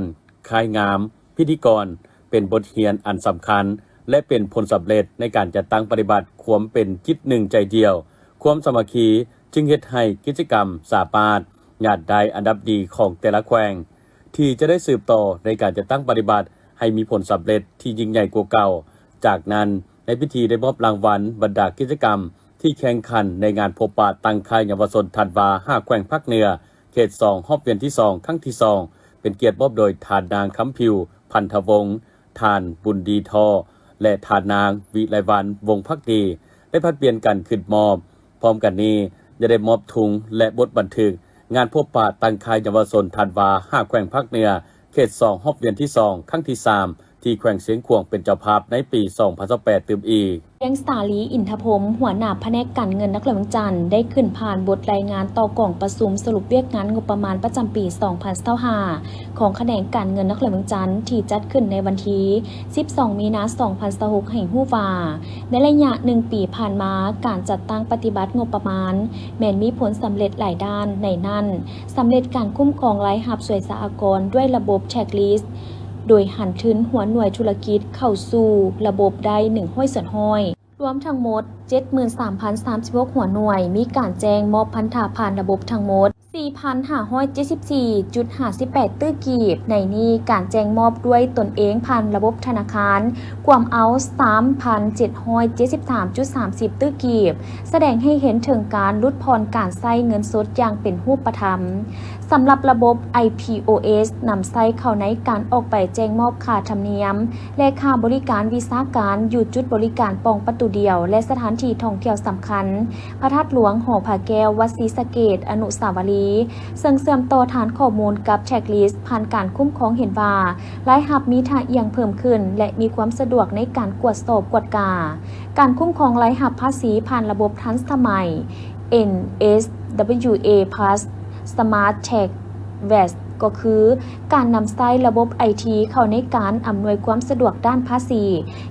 ຄ້າຍງາມ, ພິທີກອນ ເປັນບົດຮຽນອັນສຳຄັນ ແລະ ເປັນຜົນສຳເລັດໃນການຈັດຕັ້ງປະຕິບັດຄວາມເປັນຈິດໜຶ່ງໃຈດຽວ, ຄວາມສາມັກຄີ ຈຶ່ງເຮັດໃຫ້ກິດຈະກຳສາມາດຍາດໄດ້ອັນດັບດີຂອງແຕ່ລະແຂວງ ທີ່ຈະໄດ້ສືບຕໍ່ໃນການຈັດຕັ້ງປະຕິບັດໃຫ້ມີຜົນສຳເລັດທີ່ຍິ່ງໃຫຍ່ກວ່າເກົ່າ. ຈາກນັ້ນ, ໃນພິທີໄດ້ມອບລາງວັນບັນດາກິດຈະກຳທີ່ແຂ່ງຂັນໃນງານພົບປະຕັ້ງຄ້າຍເຍົາວະຊົນທັນວາຫ້າແຂວງພາກເໜືອ ເຂດສອງ ຮອບວຽນທີສອງ ຄັ້ງທີສອງ ເປັນກຽດມອບໂດຍທ່ານນາງ ຄຳຜິວ ພັນທະວົງ, ທ່ານ ບຸນດີ ທໍ້ ແລະ ທ່ານນາງ ວິໄລວັນ ວົງພັກດີ ໄດ້ຜັດປ່ຽນກັນຂຶ້ນມອບ. ພ້ອມກັນນີ້ ຍັງໄດ້ມອບທຸງ ແລະ ບົດບັນທຶກງານພົບປະຕັ້ງຄ້າຍເຍົາວະຊົນທັນວາຫ້າແຂວງພາກເໜືອ ເຂດສອງ ຮອບວຽນທີສອງ ຄັ້ງທີສາມ ທີ່ແຂວງຊຽງຂວາງເປັນເຈົ້າພາບໃນປີສອງພັນຊາວແປດຕື່ມອີກ. ວຽງສາລີ ອິນທະພົມ ຫົວໜ້າພະແນກການເງິນນະຄອນຫຼວງວຽງຈັນ ໄດ້ຂຶ້ນຜ່ານບົດລາຍງານຕໍ່ກອງປະຊຸມສະຫຼຸບວຽກງານງົບປະມານປະຈຳປີສອງພັນຊາວຫ້າ ຂອງຂະແໜງການເງິນນະຄອນຫຼວງວຽງຈັນ ທີ່ຈັດຂຶ້ນໃນວັນທີສິບສອງ ມີນາ ສອງພັນຊາວຫົກ ໃຫ້ຮູ້ວ່າ ໃນໄລຍະໜຶ່ງປີຜ່ານມາ, ການຈັດຕັ້ງປະຕິບັດງົບປະມານ ແມ່ນມີຜົນສຳເລັດຫຼາຍດ້ານ, ໃນນັ້ນ ສຳເລັດການຄຸ້ມຄອງລາຍຮັບສ່ວຍສາອາກອນດ້ວຍລະບົບ checklist ໂດຍຫັນທຶນຫົວໜ່ວຍທຸລະກິດເຂົ້າສູ່ລະບົບໄດ້ໜຶ່ງຮ້ອຍສ່ວນຮ້ອຍ, ລວມທັງໝົດເຈັດໝື່ນສາມພັນສາມສິບຫົກຫົວໜ່ວຍ ມີການແຈ້ງມອບພັນທະຜ່ານລະບົບທັງໝົດ ສີ່ພັນຫ້າຮ້ອຍເຈັດສິບສີ່ຈຸດຫ້າສິບແປດຕື້ກີບ. ໃນນີ້ ການແຈ້ງມອບດ້ວຍຕົນເອງຜ່ານລະບົບທະນາຄານ ກວມເອົາ ສາມພັນເຈັດຮ້ອຍເຈັດສິບສາມຈຸດສາມສິບຕື້ກີບ, ສະແດງໃຫ້ເຫັນເຖິງການຫຼຸດຜ່ອນການໃຊ້ເງິນສົດຢ່າງເປັນຮູບປະທຳ. ສຳລັບລະບົບ IPOS ນຳໃຊ້ເຂົ້າໃນການອອກໃບແຈ້ງມອບຄ່າທຳນຽມ ແລະ ຄ່າບໍລິການວິຊາການຢູ່ຈຸດບໍລິການປ່ອງປະຕູດຽວ ແລະ ສະຖານທີ່ທ່ອງທ່ຽວສຳຄັນ ພະທາດຫຼວງ, ຫໍພະແກ້ວ, ວັດສີສະເກດ, ອະນຸສາວະລີ, ເຊິ່ງເຊື່ອມຕໍ່ຖານຂໍ້ມູນກັບ checklist ຜ່ານການຄຸ້ມຄອງເຫັນວ່າ ລາຍຮັບມີທ່າອ່ຽງເພີ່ມຂຶ້ນ ແລະ ມີຄວາມສະດວກໃນການກວດສອບກວດກາ. ການຄຸ້ມຄອງລາຍຮັບພາສີຜ່ານລະບົບທັນສະໄໝ NSWA Plus Smart Tax Watch ກໍຄືການນຳໃຊ້ລະບົບໄອທີເຂົ້າໃນການອຳນວຍຄວາມສະດວກດ້ານພາສີ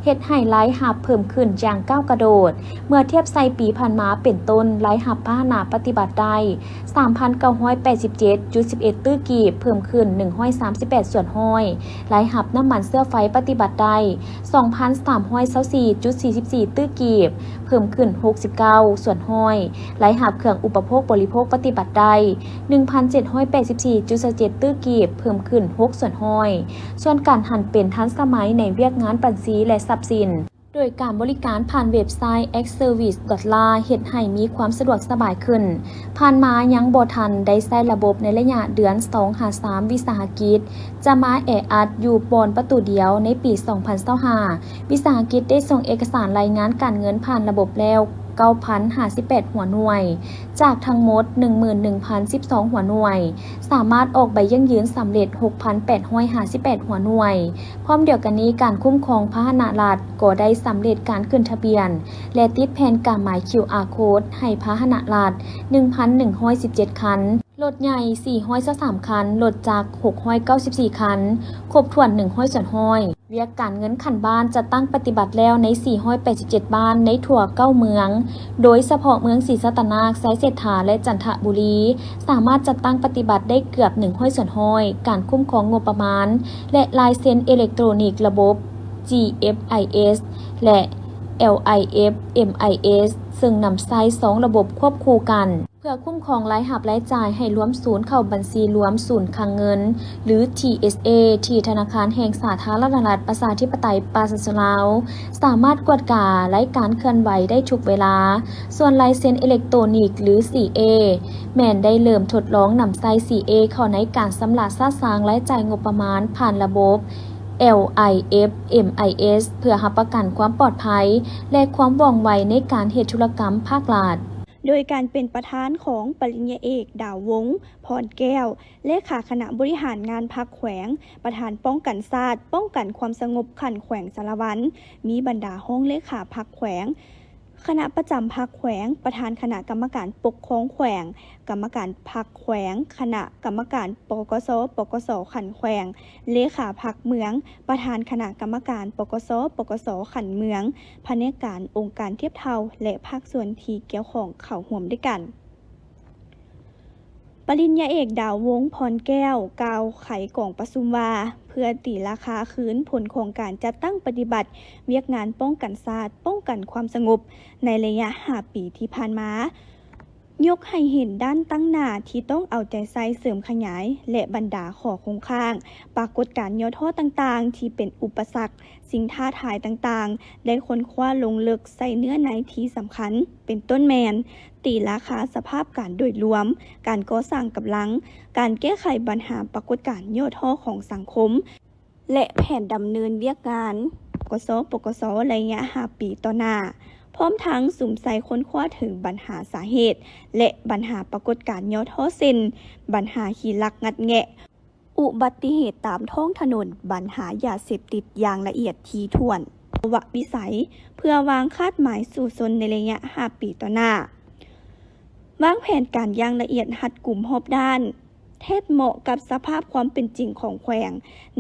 ເຮັດໃຫ້ລາຍຮັບເພີ່ມຂຶ້ນຢ່າງກ້າວກະໂດດ ເມື່ອທຽບໃສ່ປີຜ່ານມາເປັນຕົ້ນ ລາຍຮັບພາຫະນະປະຕິບັດໄດ້ ສາມພັນເກົ້າຮ້ອຍແປດສິບເຈັດຈຸດສິບເອັດຕື້ກີບ ເພີ່ມຂຶ້ນໜຶ່ງຮ້ອຍສາມສິບແປດສ່ວນຮ້ອຍ, ລາຍຮັບນ້ຳມັນເຊື້ອໄຟປະຕິບັດໄດ້ ສອງພັນສາມຮ້ອຍຊາວສີ່ຈຸດສີ່ສິບສີ່ຕື້ກີບ ເພີ່ມຂຶ້ນຫົກສິບເກົ້າສ່ວນຮ້ອຍ, ລາຍຮັບເຄື່ອງອຸປະໂພກບໍລິໂພກປະຕິບັດໄດ້ ໜຶ່ງພັນເຈັດຮ້ອຍແປດສິບສີ່ຈຸດຊາວເຈັດຕື້ກີບ ເພີ່ມຂຶ້ນຫົກສ່ວນຮ້ອຍ. ສ່ວນການຫັນເປັນທັນສະໄໝໃນວຽກງານບັນຊີ ແລະ ຊັບສິນ ໂດຍການບໍລິການຜ່ານເວັບໄຊ X Service dot la ເຮັດໃຫ້ມີຄວາມສະດວກສະບາຍຂຶ້ນ. ຜ່ານມາຍັງບໍ່ທັນໄດ້ໃຊ້ລະບົບໃນໄລຍະເດືອນສອງຫາສາມວິສາຫະກິດ ຈະມາແອອັດຢູ່ບ່ອນປະຕູດຽວໃນປີສອງພັນຊາວຫ້າ ວິສາຫະກິດໄດ້ສົ່ງເອກະສານລາຍງານການເງິນຜ່ານລະບົບແລ້ວເກົ້າພັນຫ້າສິບແປດຫົວໜ່ວຍ ຈາກທັງໝົດໜຶ່ງໝື່ນໜຶ່ງພັນສິບສອງຫົວໜ່ວຍ, ສາມາດອອກໃບຢັ້ງຢືນສຳເລັດຫົກພັນແປດຮ້ອຍຫ້າສິບແປດຫົວໜ່ວຍ. ພ້ອມດຽວກັນນີ້, ການຄຸ້ມຄອງພາຫະນະລັດກໍໄດ້ສຳເລັດການຂຶ້ນທະບຽນ ແລະ ຕິດແຜ່ນກາໝາຍ QR Code ໃຫ້ພາຫະນະລັດໜຶ່ງພັນໜຶ່ງຮ້ອຍສິບເຈັດຄັນ, ລົດໃຫຍ່ສີ່ຮ້ອຍຊາວສາມຄັນ, ລົດຈັກຫົກຮ້ອຍເກົ້າສິບສີ່ຄັນ, ຄົບຖ້ວນໜຶ່ງຮ້ອຍສ່ວນຮ້ອຍ. ວຽກການເງິນຂັ້ນບ້ານຈັດຕັ້ງປະຕິບັດແລ້ວໃນສີ່ຮ້ອຍແປດສິບເຈັດບ້ານໃນທົ່ວເກົ້າເມືອງ, ໂດຍສະເພາະເມືອງສີສັດຕະນາກ, ໄຊເສດຖາ ແລະ ຈັນທະບູລີ ສາມາດຈັດຕັ້ງປະຕິບັດໄດ້ເກືອບໜຶ່ງຮ້ອຍສ່ວນຮ້ອຍ. ການຄຸ້ມຄອງງົບປະມານ ແລະ ລາຍເຊັນເອເລັກໂຕຣນິກລະບົບ GFIS ແລະ LIF MIS ເຊິ່ງນຳໃຊ້ສອງລະບົບຄວບຄູ່ກັນ ເພື່ອຄຸ້ມຄອງລາຍຮັບລາຍຈ່າຍໃຫ້ລວມສູນເຂົ້າບັນຊີລວມສູນຄັງເງິນ ຫຼື TSA ທີ່ທະນາຄານແຫ່ງສາທາລະນະລັດ ປະຊາທິປະໄຕ ປະຊາຊົນລາວ ສາມາດກວດກາລາຍການເຄື່ອນໄຫວໄດ້ທຸກເວລາ. ສ່ວນລາຍເຊັນເອເລັກໂຕຣນິກ ຫຼື CA ແມ່ນໄດ້ເລີ່ມທົດລອງນຳໃຊ້ CA ເຂົ້າໃນການຊຳລະສະສາງລາຍຈ່າຍງົບປະມານຜ່ານລະບົບ LIF MIS ເພື່ອຮັບປະກັນຄວາມປອດໄພ ແລະ ຄວາມວ່ອງໄວໃນການເຮັດທຸລະກຳພາກລັດ. ໂດຍການເປັນປະທານຂອງປະລິນຍາເອກ ດາວວົງ ພອນແກ້ວ ເລຂາຄະນະບໍລິຫານງານພັກແຂວງ, ປະທານປ້ອງກັນຊາດ, ປ້ອງກັນຄວາມສະຫງົບຂັ້ນແຂວງສາລະວັນ, ມີບັນດາຮອງເລຂາພັກແຂວງ, ຄະນະປະຈຳພັກແຂວງ, ປະທານຄະນະກຳມະການປົກຄອງແຂວງ, ກຳມະການພັກແຂວງ, ຄະນະກຳມະການ ປກສ, ປກສ ຂັ້ນແຂວງ, ເລຂາພັກເມືອງ, ປະທານຄະນະກຳມະການ ປກສ, ປກສ ຂັ້ນເມືອງ, ພະແນກການ, ອົງການທຽບເທົ່າ ແລະ ພາກສ່ວນທີ່ກ່ຽວຂ້ອງເຂົ້າຮ່ວມດ້ວຍກັນ. ປະລິນຍາເອກ ດາວວົງ ພອນແກ້ວ ກ່າວໄຂກອງປະຊຸມວ່າ, ເພື່ອຕີລາຄາຄືນຜົນຂອງການຈັດຕັ້ງປະຕິບັດວຽກງານປ້ອງກັນຊາດ, ປ້ອງກັນຄວາມສະຫງົບໃນໄລຍະຫ້າປີທີ່ຜ່ານມາ, ຍົກໃຫ້ເຫັນດ້ານຕັ້ງໜ້າທີ່ຕ້ອງເອົາໃຈໃສ່ເສີມຂະຫຍາຍ ແລະ ບັນດາຂໍ້ຄົງຄ້າງ, ປາກົດການຫຍໍ້ທໍ້ຕ່າງໆ ທີ່ເປັນອຸປະສັກ, ສິ່ງທ້າທາຍຕ່າງໆ ໄດ້ຄົ້ນຄວ້າລົງເລິກໃສ່ເນື້ອໃນທີ່ສຳຄັນ, ເປັນຕົ້ນແມ່ນ ຕີລາຄາສະພາບການໂດຍລວມ, ການກໍ່ສ້າງກຳລັງ, ການແກ້ໄຂບັນຫາປາກົດການຫຍໍ້ທໍ້ຂອງສັງຄົມ ແລະ ແຜນດຳເນີນວຽກງານ ກສ, ປກສ ໄລຍະຫ້າປີຕໍ່ໜ້າ, ພ້ອມທັງສຸມໃສ່ຄົ້ນຄວ້າເຖິງບັນຫາສາເຫດ ແລະ ບັນຫາປາກົດການຫຍໍ້ທໍ້ ເຊັ່ນ ບັນຫາຂີ້ລັກງັດແງະ, ອຸບັດຕິເຫດຕາມທ້ອງຖະໜົນ, ບັນຫາຢາເສບຕິດຢ່າງລະອຽດຖີ່ຖ້ວນ, ປະວະວິໄສ ເພື່ອວາງຄາດໝາຍສູ້ຊົນໃນໄລຍະຫ້າປີຕໍ່ໜ້າ. ວາງແຜນການຢ່າງລະອຽດຮັດກຸມຮອບດ້ານ, ແທດເໝາະກັບສະພາບຄວາມເປັນຈິງຂອງແຂວງ,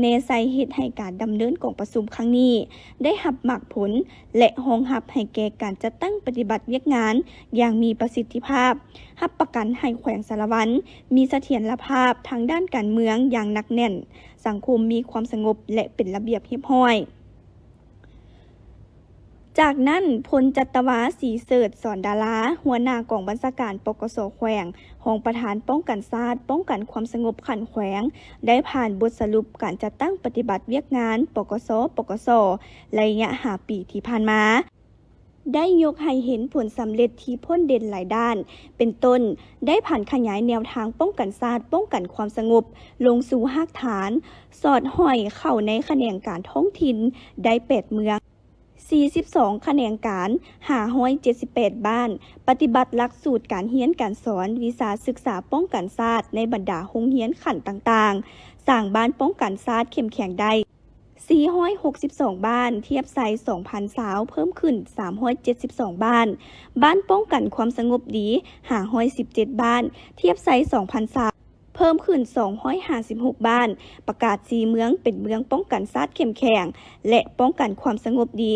ແນໃສ່ເຮັດໃຫ້ການດຳເນີນກອງປະຊຸມຄັ້ງນີ້ ໄດ້ຮັບໝາກຜົນ ແລະ ຮອງຮັບໃຫ້ແກ່ການຈັດຕັ້ງປະຕິບັດວຽກງານຢ່າງມີປະສິດທິພາບ, ຮັບປະກັນໃຫ້ແຂວງສາລະວັນມີສະຖຽນລະພາບທາງດ້ານການເມືອງຢ່າງໜັກແໜ້ນ, ສັງຄົມມີຄວາມສະຫງົບ ແລະ ເປັນລະບຽບຮຽບຮ້ອຍ. ຈາກນັ້ນ, ພົນຈັດຕະວາ ສີເສີດ ສອນດາລາ, ຫົວໜ້າກອງບັນຊາການ ປກສ ແຂວງ, ຮອງປະທານປ້ອງກັນຊາດ, ປ້ອງກັນຄວາມສະຫງົບຂັ້ນແຂວງ, ໄດ້ຜ່ານບົດສະຫຼຸບການຈັດຕັ້ງປະຕິບັດວຽກງານ ປກສ, ປກສ ໄລຍະຫ້າປີທີ່ຜ່ານມາ, ໄດ້ຍົກໃຫ້ເຫັນຜົນສຳເລັດທີ່ພົ້ນເດັ່ນຫຼາຍດ້ານ, ເປັນຕົ້ນ, ໄດ້ຜັນຂະຫຍາຍແນວທາງປ້ອງກັນຊາດ, ປ້ອງກັນຄວາມສະຫງົບ ລົງສູ່ຮາກຖານ, ສອດຫ້ອຍເຂົ້າໃນຂະແໜງການທ້ອງຖິ່ນໄດ້ແປດເມືອງ, ສີ່ສິບສອງຂະແໜງການ, ຫ້າຮ້ອຍເຈັດສິບແປດບ້ານ, ປະຕິບັດຫຼັກສູດການຮຽນການສອນວິຊາສຶກສາປ້ອງກັນຊາດໃນບັນດາໂຮງຮຽນຂັ້ນຕ່າງໆ, ສ້າງບ້ານປ້ອງກັນຊາດເຂັ້ມແຂງໄດ້ ສີ່ຮ້ອຍຫົກສິບສອງບ້ານ, ທຽບໃສ່ສອງພັນຊາວ ເພີ່ມຂຶ້ນສາມຮ້ອຍເຈັດສິບສອງບ້ານ, ບ້ານປ້ອງກັນຄວາມສະຫງົບດີ ຫ້າຮ້ອຍສິບເຈັດບ້ານ, ທຽບໃສ່ສອງພັນຊາວ ເພີ່ມຂຶ້ນສອງຮ້ອຍຫ້າສິບຫົກບ້ານ, ປະກາດສີ່ເມືອງເປັນເມືອງປ້ອງກັນຊາດເຂັ້ມແຂງ ແລະ ປ້ອງກັນຄວາມສະຫງົບດີ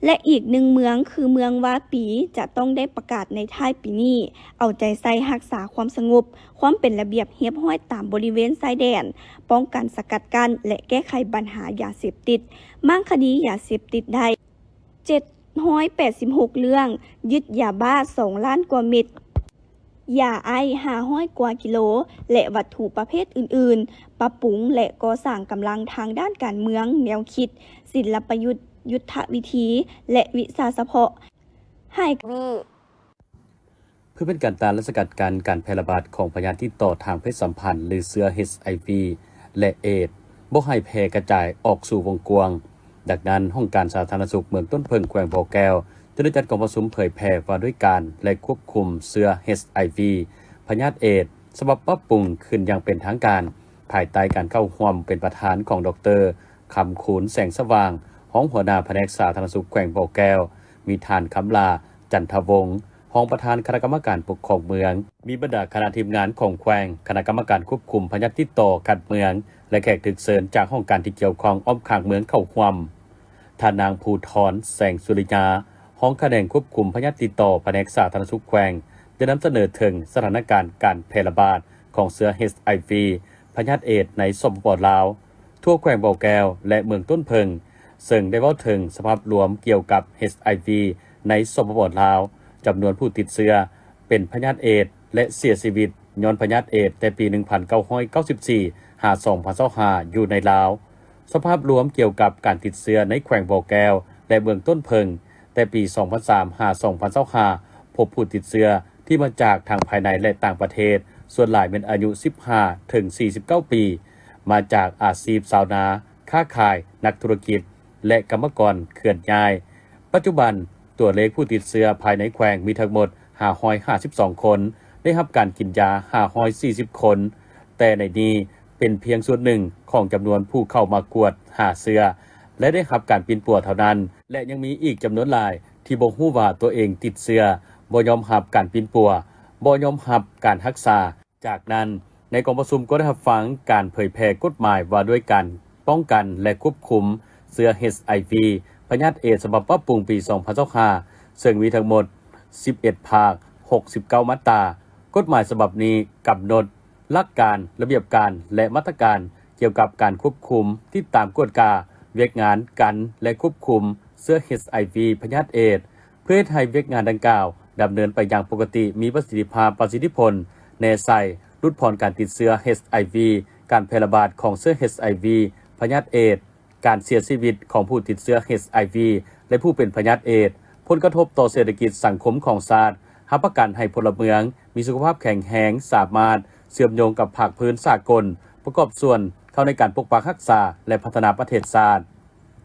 ແລະ ອີກໜຶ່ງເມືອງ ຄືເມືອງວາປີ ຈະຕ້ອງໄດ້ປະກາດໃນທ້າຍປີນີ້, ເອົາໃຈໃສ່ຮັກສາຄວາມສະຫງົບ, ຄວາມເປັນລະບຽບຮຽບຮ້ອຍຕາມບໍລິເວນຊາຍແດນ, ປ້ອງກັນສະກັດກັ້ນ ແລະ ແກ້ໄຂບັນຫາຢາເສບຕິດ, ມ້າງຄະດີຢາເສບຕິດໄດ້ ເຈັດຮ້ອຍແປດສິບຫົກເລື່ອງ, ຍຶດຢາບ້າສອງລ້ານກວ່າເມັດ, ຢາໄອສ໌ຫ້າຮ້ອຍກວ່າກິໂລ ແລະ ວັດຖຸປະເພດອື່ນໆ, ປັບປຸງ ແລະ ກໍ່ສ້າງກຳລັງທາງດ້ານການເມືອງ, ແນວຄິດ, ສິນລະປະຍຸດ, ຍຸດທະວິທີ ແລະ ວິຊາສະເພາະ ໃຫ້ ເພື່ອເປັນການຕ້ານ ແລະ ສະກັດກັ້ນການແຜ່ລະບາດຂອງພະຍາດຕິດຕໍ່ທາງເພດສຳພັນ ຫຼື ເຊື້ອ ເອັດໄອວີ ແລະ ເອດ ບໍ່ໃຫ້ແຜ່ກະຈາຍອອກສູ່ວົງກວ້າງ. ດັ່ງນັ້ນ, ຫ້ອງການສາທາລະນະສຸກເມືອງຕົ້ນເຜິ້ງ ແຂວງບໍ່ແກ້ວ ຈະໄດ້ຈັດກອງປະຊຸມເຜີຍແຜ່ວ່າດ້ວຍການ ແລະ ຄວບຄຸມເຊື້ອ ເອັດໄອວີ ພະຍາດເອດ ສະບັບປັບປຸງຂຶ້ນຢ່າງເປັນທາງການ ພາຍໃຕ້ການເຂົ້າຮ່ວມເປັນປະທານຂອງ ດອກເຕີ ຄຳຄູນ ແສງສະຫວ່າງ ຮອງຫົວໜ້າພະແນກສາທາລະນະສຸກແຂວງບໍ່ແກ້ວ, ມີທ່ານ ຄຳຫຼ້າ ຈັນທະວົງ ຮອງປະທານຄະນະກຳມະການປົກຄອງເມືອງ, ມີບັນດາຄະນະທີມງານຂອງແຂວງ, ຄະນະກຳມະການຄວບຄຸມພະຍາດຕິດຕໍ່ຂັ້ນເມືອງ ແລະ ແຂກຖືກເຊີນຈາກຫ້ອງການທີ່ກ່ຽວຂ້ອງອ້ອມຂ້າງເມືອງເຂົ້າຮ່ວມ. ທ່ານນາງ ພູທອນ ແສງສຸລິຍາ ຮອງຂະແໜງຄວບຄຸມພະຍາດຕິດຕໍ່ ພະແນກສາທາລະນະສຸກແຂວງ ໄດ້ນຳສະເໜີເຖິງສະຖານະການການແຜ່ລະບາດຂອງເຊື້ອ ເອັດໄອວີ ພະຍາດເອດ ໃນ ສປປ ລາວ, ທົ່ວແຂວງບໍ່ແກ້ວ ແລະ ເມືອງຕົ້ນເຜິ້ງ, ເຊິ່ງໄດ້ເວົ້າເຖິງສະພາບລວມກ່ຽວກັບ ເອັດໄອວີ ໃນ ສປປ ລາວ, ຈຳນວນຜູ້ຕິດເຊື້ອເປັນພະຍາດເອດ ແລະ ເສຍຊີວິດຍ້ອນພະຍາດເອດ ແຕ່ປີໜຶ່ງພັນເກົ້າຮ້ອຍເກົ້າສິບສີ່ ຫາ ສອງພັນຊາວຫ້າ ຢູ່ໃນລາວ, ສະພາບລວມກ່ຽວກັບການຕິດເຊື້ອໃນແຂວງບໍ່ແກ້ວ ແລະ ເມືອງຕົ້ນເຜິ້ງ, ແຕ່ປີສອງພັນສາມ ຫາ ສອງພັນຊາວຫ້າ ພົບຜູ້ຕິດເຊື້ອທີ່ມາຈາກທັງພາຍໃນ ແລະ ຕ່າງປະເທດ, ສ່ວນຫຼາຍແມ່ນອາຍຸສິບຫ້າ ເຖິງ ສີ່ສິບເກົ້າປີ, ມາຈາກອາຊີບຊາວນາ, ຄ້າຂາຍ, ນັກທຸລະກິດ ແລະ ກຳມະກອນເຄື່ອນຍ້າຍ. ປັດຈຸບັນ, ຕົວເລກຜູ້ຕິດເຊື້ອພາຍໃນແຂວງມີທັງໝົດ ຫ້າຮ້ອຍຫ້າສິບສອງຄົນ, ໄດ້ຮັບການກິນຢາ ຫ້າຮ້ອຍສີ່ສິບຄົນ, ແຕ່ໃນນີ້ເປັນພຽງສ່ວນໜຶ່ງຂອງຈຳນວນຜູ້ເຂົ້າມາກວດຫາເຊື້ອ ແລະ ໄດ້ຮັບການປິ່ນປົວເທົ່ານັ້ນ ແລະ ຍັງມີອີກຈຳນວນຫຼາຍທີ່ບໍ່ຮູ້ວ່າຕົວເອງຕິດເຊື້ອ, ບໍ່ຍອມຮັບການປິ່ນປົວ, ບໍ່ຍອມຮັບການຮັກສາ. ຈາກນັ້ນ, ໃນກອງປະຊຸມກໍໄດ້ຮັບຟັງການເຜີຍແຜ່ກົດໝາຍວ່າດ້ວຍການປ້ອງກັນ ແລະ ຄວບຄຸມເຊື້ອ ເອດ ພະຍາດເອດສະບັບປັບປຸງປີສອງພັນຊາວຫ້າ ເຊິ່ງມີທັງໝົດສິບເອັດພາກ, ຫົກສິບເກົ້າມາດຕາ. ກົດໝາຍສະບັບນີ້ກຳນົດຫຼັກການ, ລະບຽບການ ແລະ ມາດຕະການກ່ຽວກັບການຄວບຄຸມ, ຕິດຕາມ, ກວດກາວຽກງານກັນ ແລະ ຄວບຄຸມເຊື້ອ ເອດ ພະຍາດເອດ ເພື່ອເຮັດໃຫ້ວຽກງານດັ່ງກ່າວດຳເນີນໄປຢ່າງປົກກະຕິ, ມີປະສິດທິພາບ, ປະສິດທິຜົນ, ແນໃສ່, ຫຼຸດຜ່ອນການຕິດເຊື້ອ ເອດ ການແຜ່ລະບາດຂອງເຊື້ອ ເອດ ພະຍາດເອດ, ການເສຍຊີວິດຂອງຜູ້ຕິດເຊື້ອ ເອດ ແລະ ຜູ້ເປັນພະຍາດເອດ, ຜົນກະທົບຕໍ່ເສດຖະກິດສັງຄົມຂອງຊາດ, ຮັບປະກັນໃຫ້ພົນລະເມືອງມີສຸຂະພາບແຂງແຮງ, ສາມາດເຊື່ອມໂຍງກັບພາກພື້ນສາກົນ, ປະກອບສ່ວນເຂົ້າໃນການປົກປັກຮັກສາ ແລະ ພັດທະນາປະເທດຊາດ.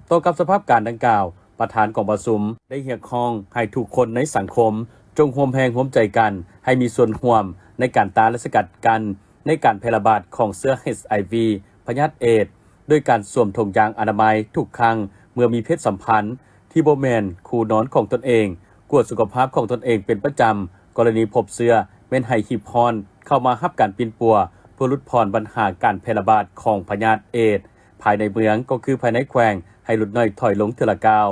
ຕໍ່ກັບສະພາບການດັ່ງກ່າວ, ປະທານກອງປະຊຸມໄດ້ຮຽກຮ້ອງໃຫ້ທຸກຄົນໃນສັງຄົມຈົ່ງຮ່ວມແຮງຮ່ວມໃຈກັນ ໃຫ້ມີສ່ວນຮ່ວມໃນການຕ້ານ ແລະ ສະກັດກັ້ນໃນການແຜ່ລະບາດຂອງເຊື້ອ ເອດ ພະຍາດເອດ ໂດຍການສວມຖົງຢາງອະນາໄມທຸກຄັ້ງເມື່ອມີເພດສຳພັນທີ່ບໍ່ແມ່ນຄູ່ນອນຂອງຕົນເອງ, ກວດສຸຂະພາບຂອງຕົນເອງເປັນປະຈຳ, ກໍລະນີພົບເຊື້ອແມ່ນໃຫ້ຮີບຮ້ອນເຂົ້າມາຮັບການປິ່ນປົວ ເພື່ອຫຼຸດຜ່ອນບັນຫາການແຜ່ລະບາດຂອງພະຍາດເອດ ພາຍໃນເມືອງ ກໍຄືພາຍໃນແຂວງ ໃຫ້ຫຼຸດໜ້ອຍຖອຍລົງເທື່ອລະກ້າວ.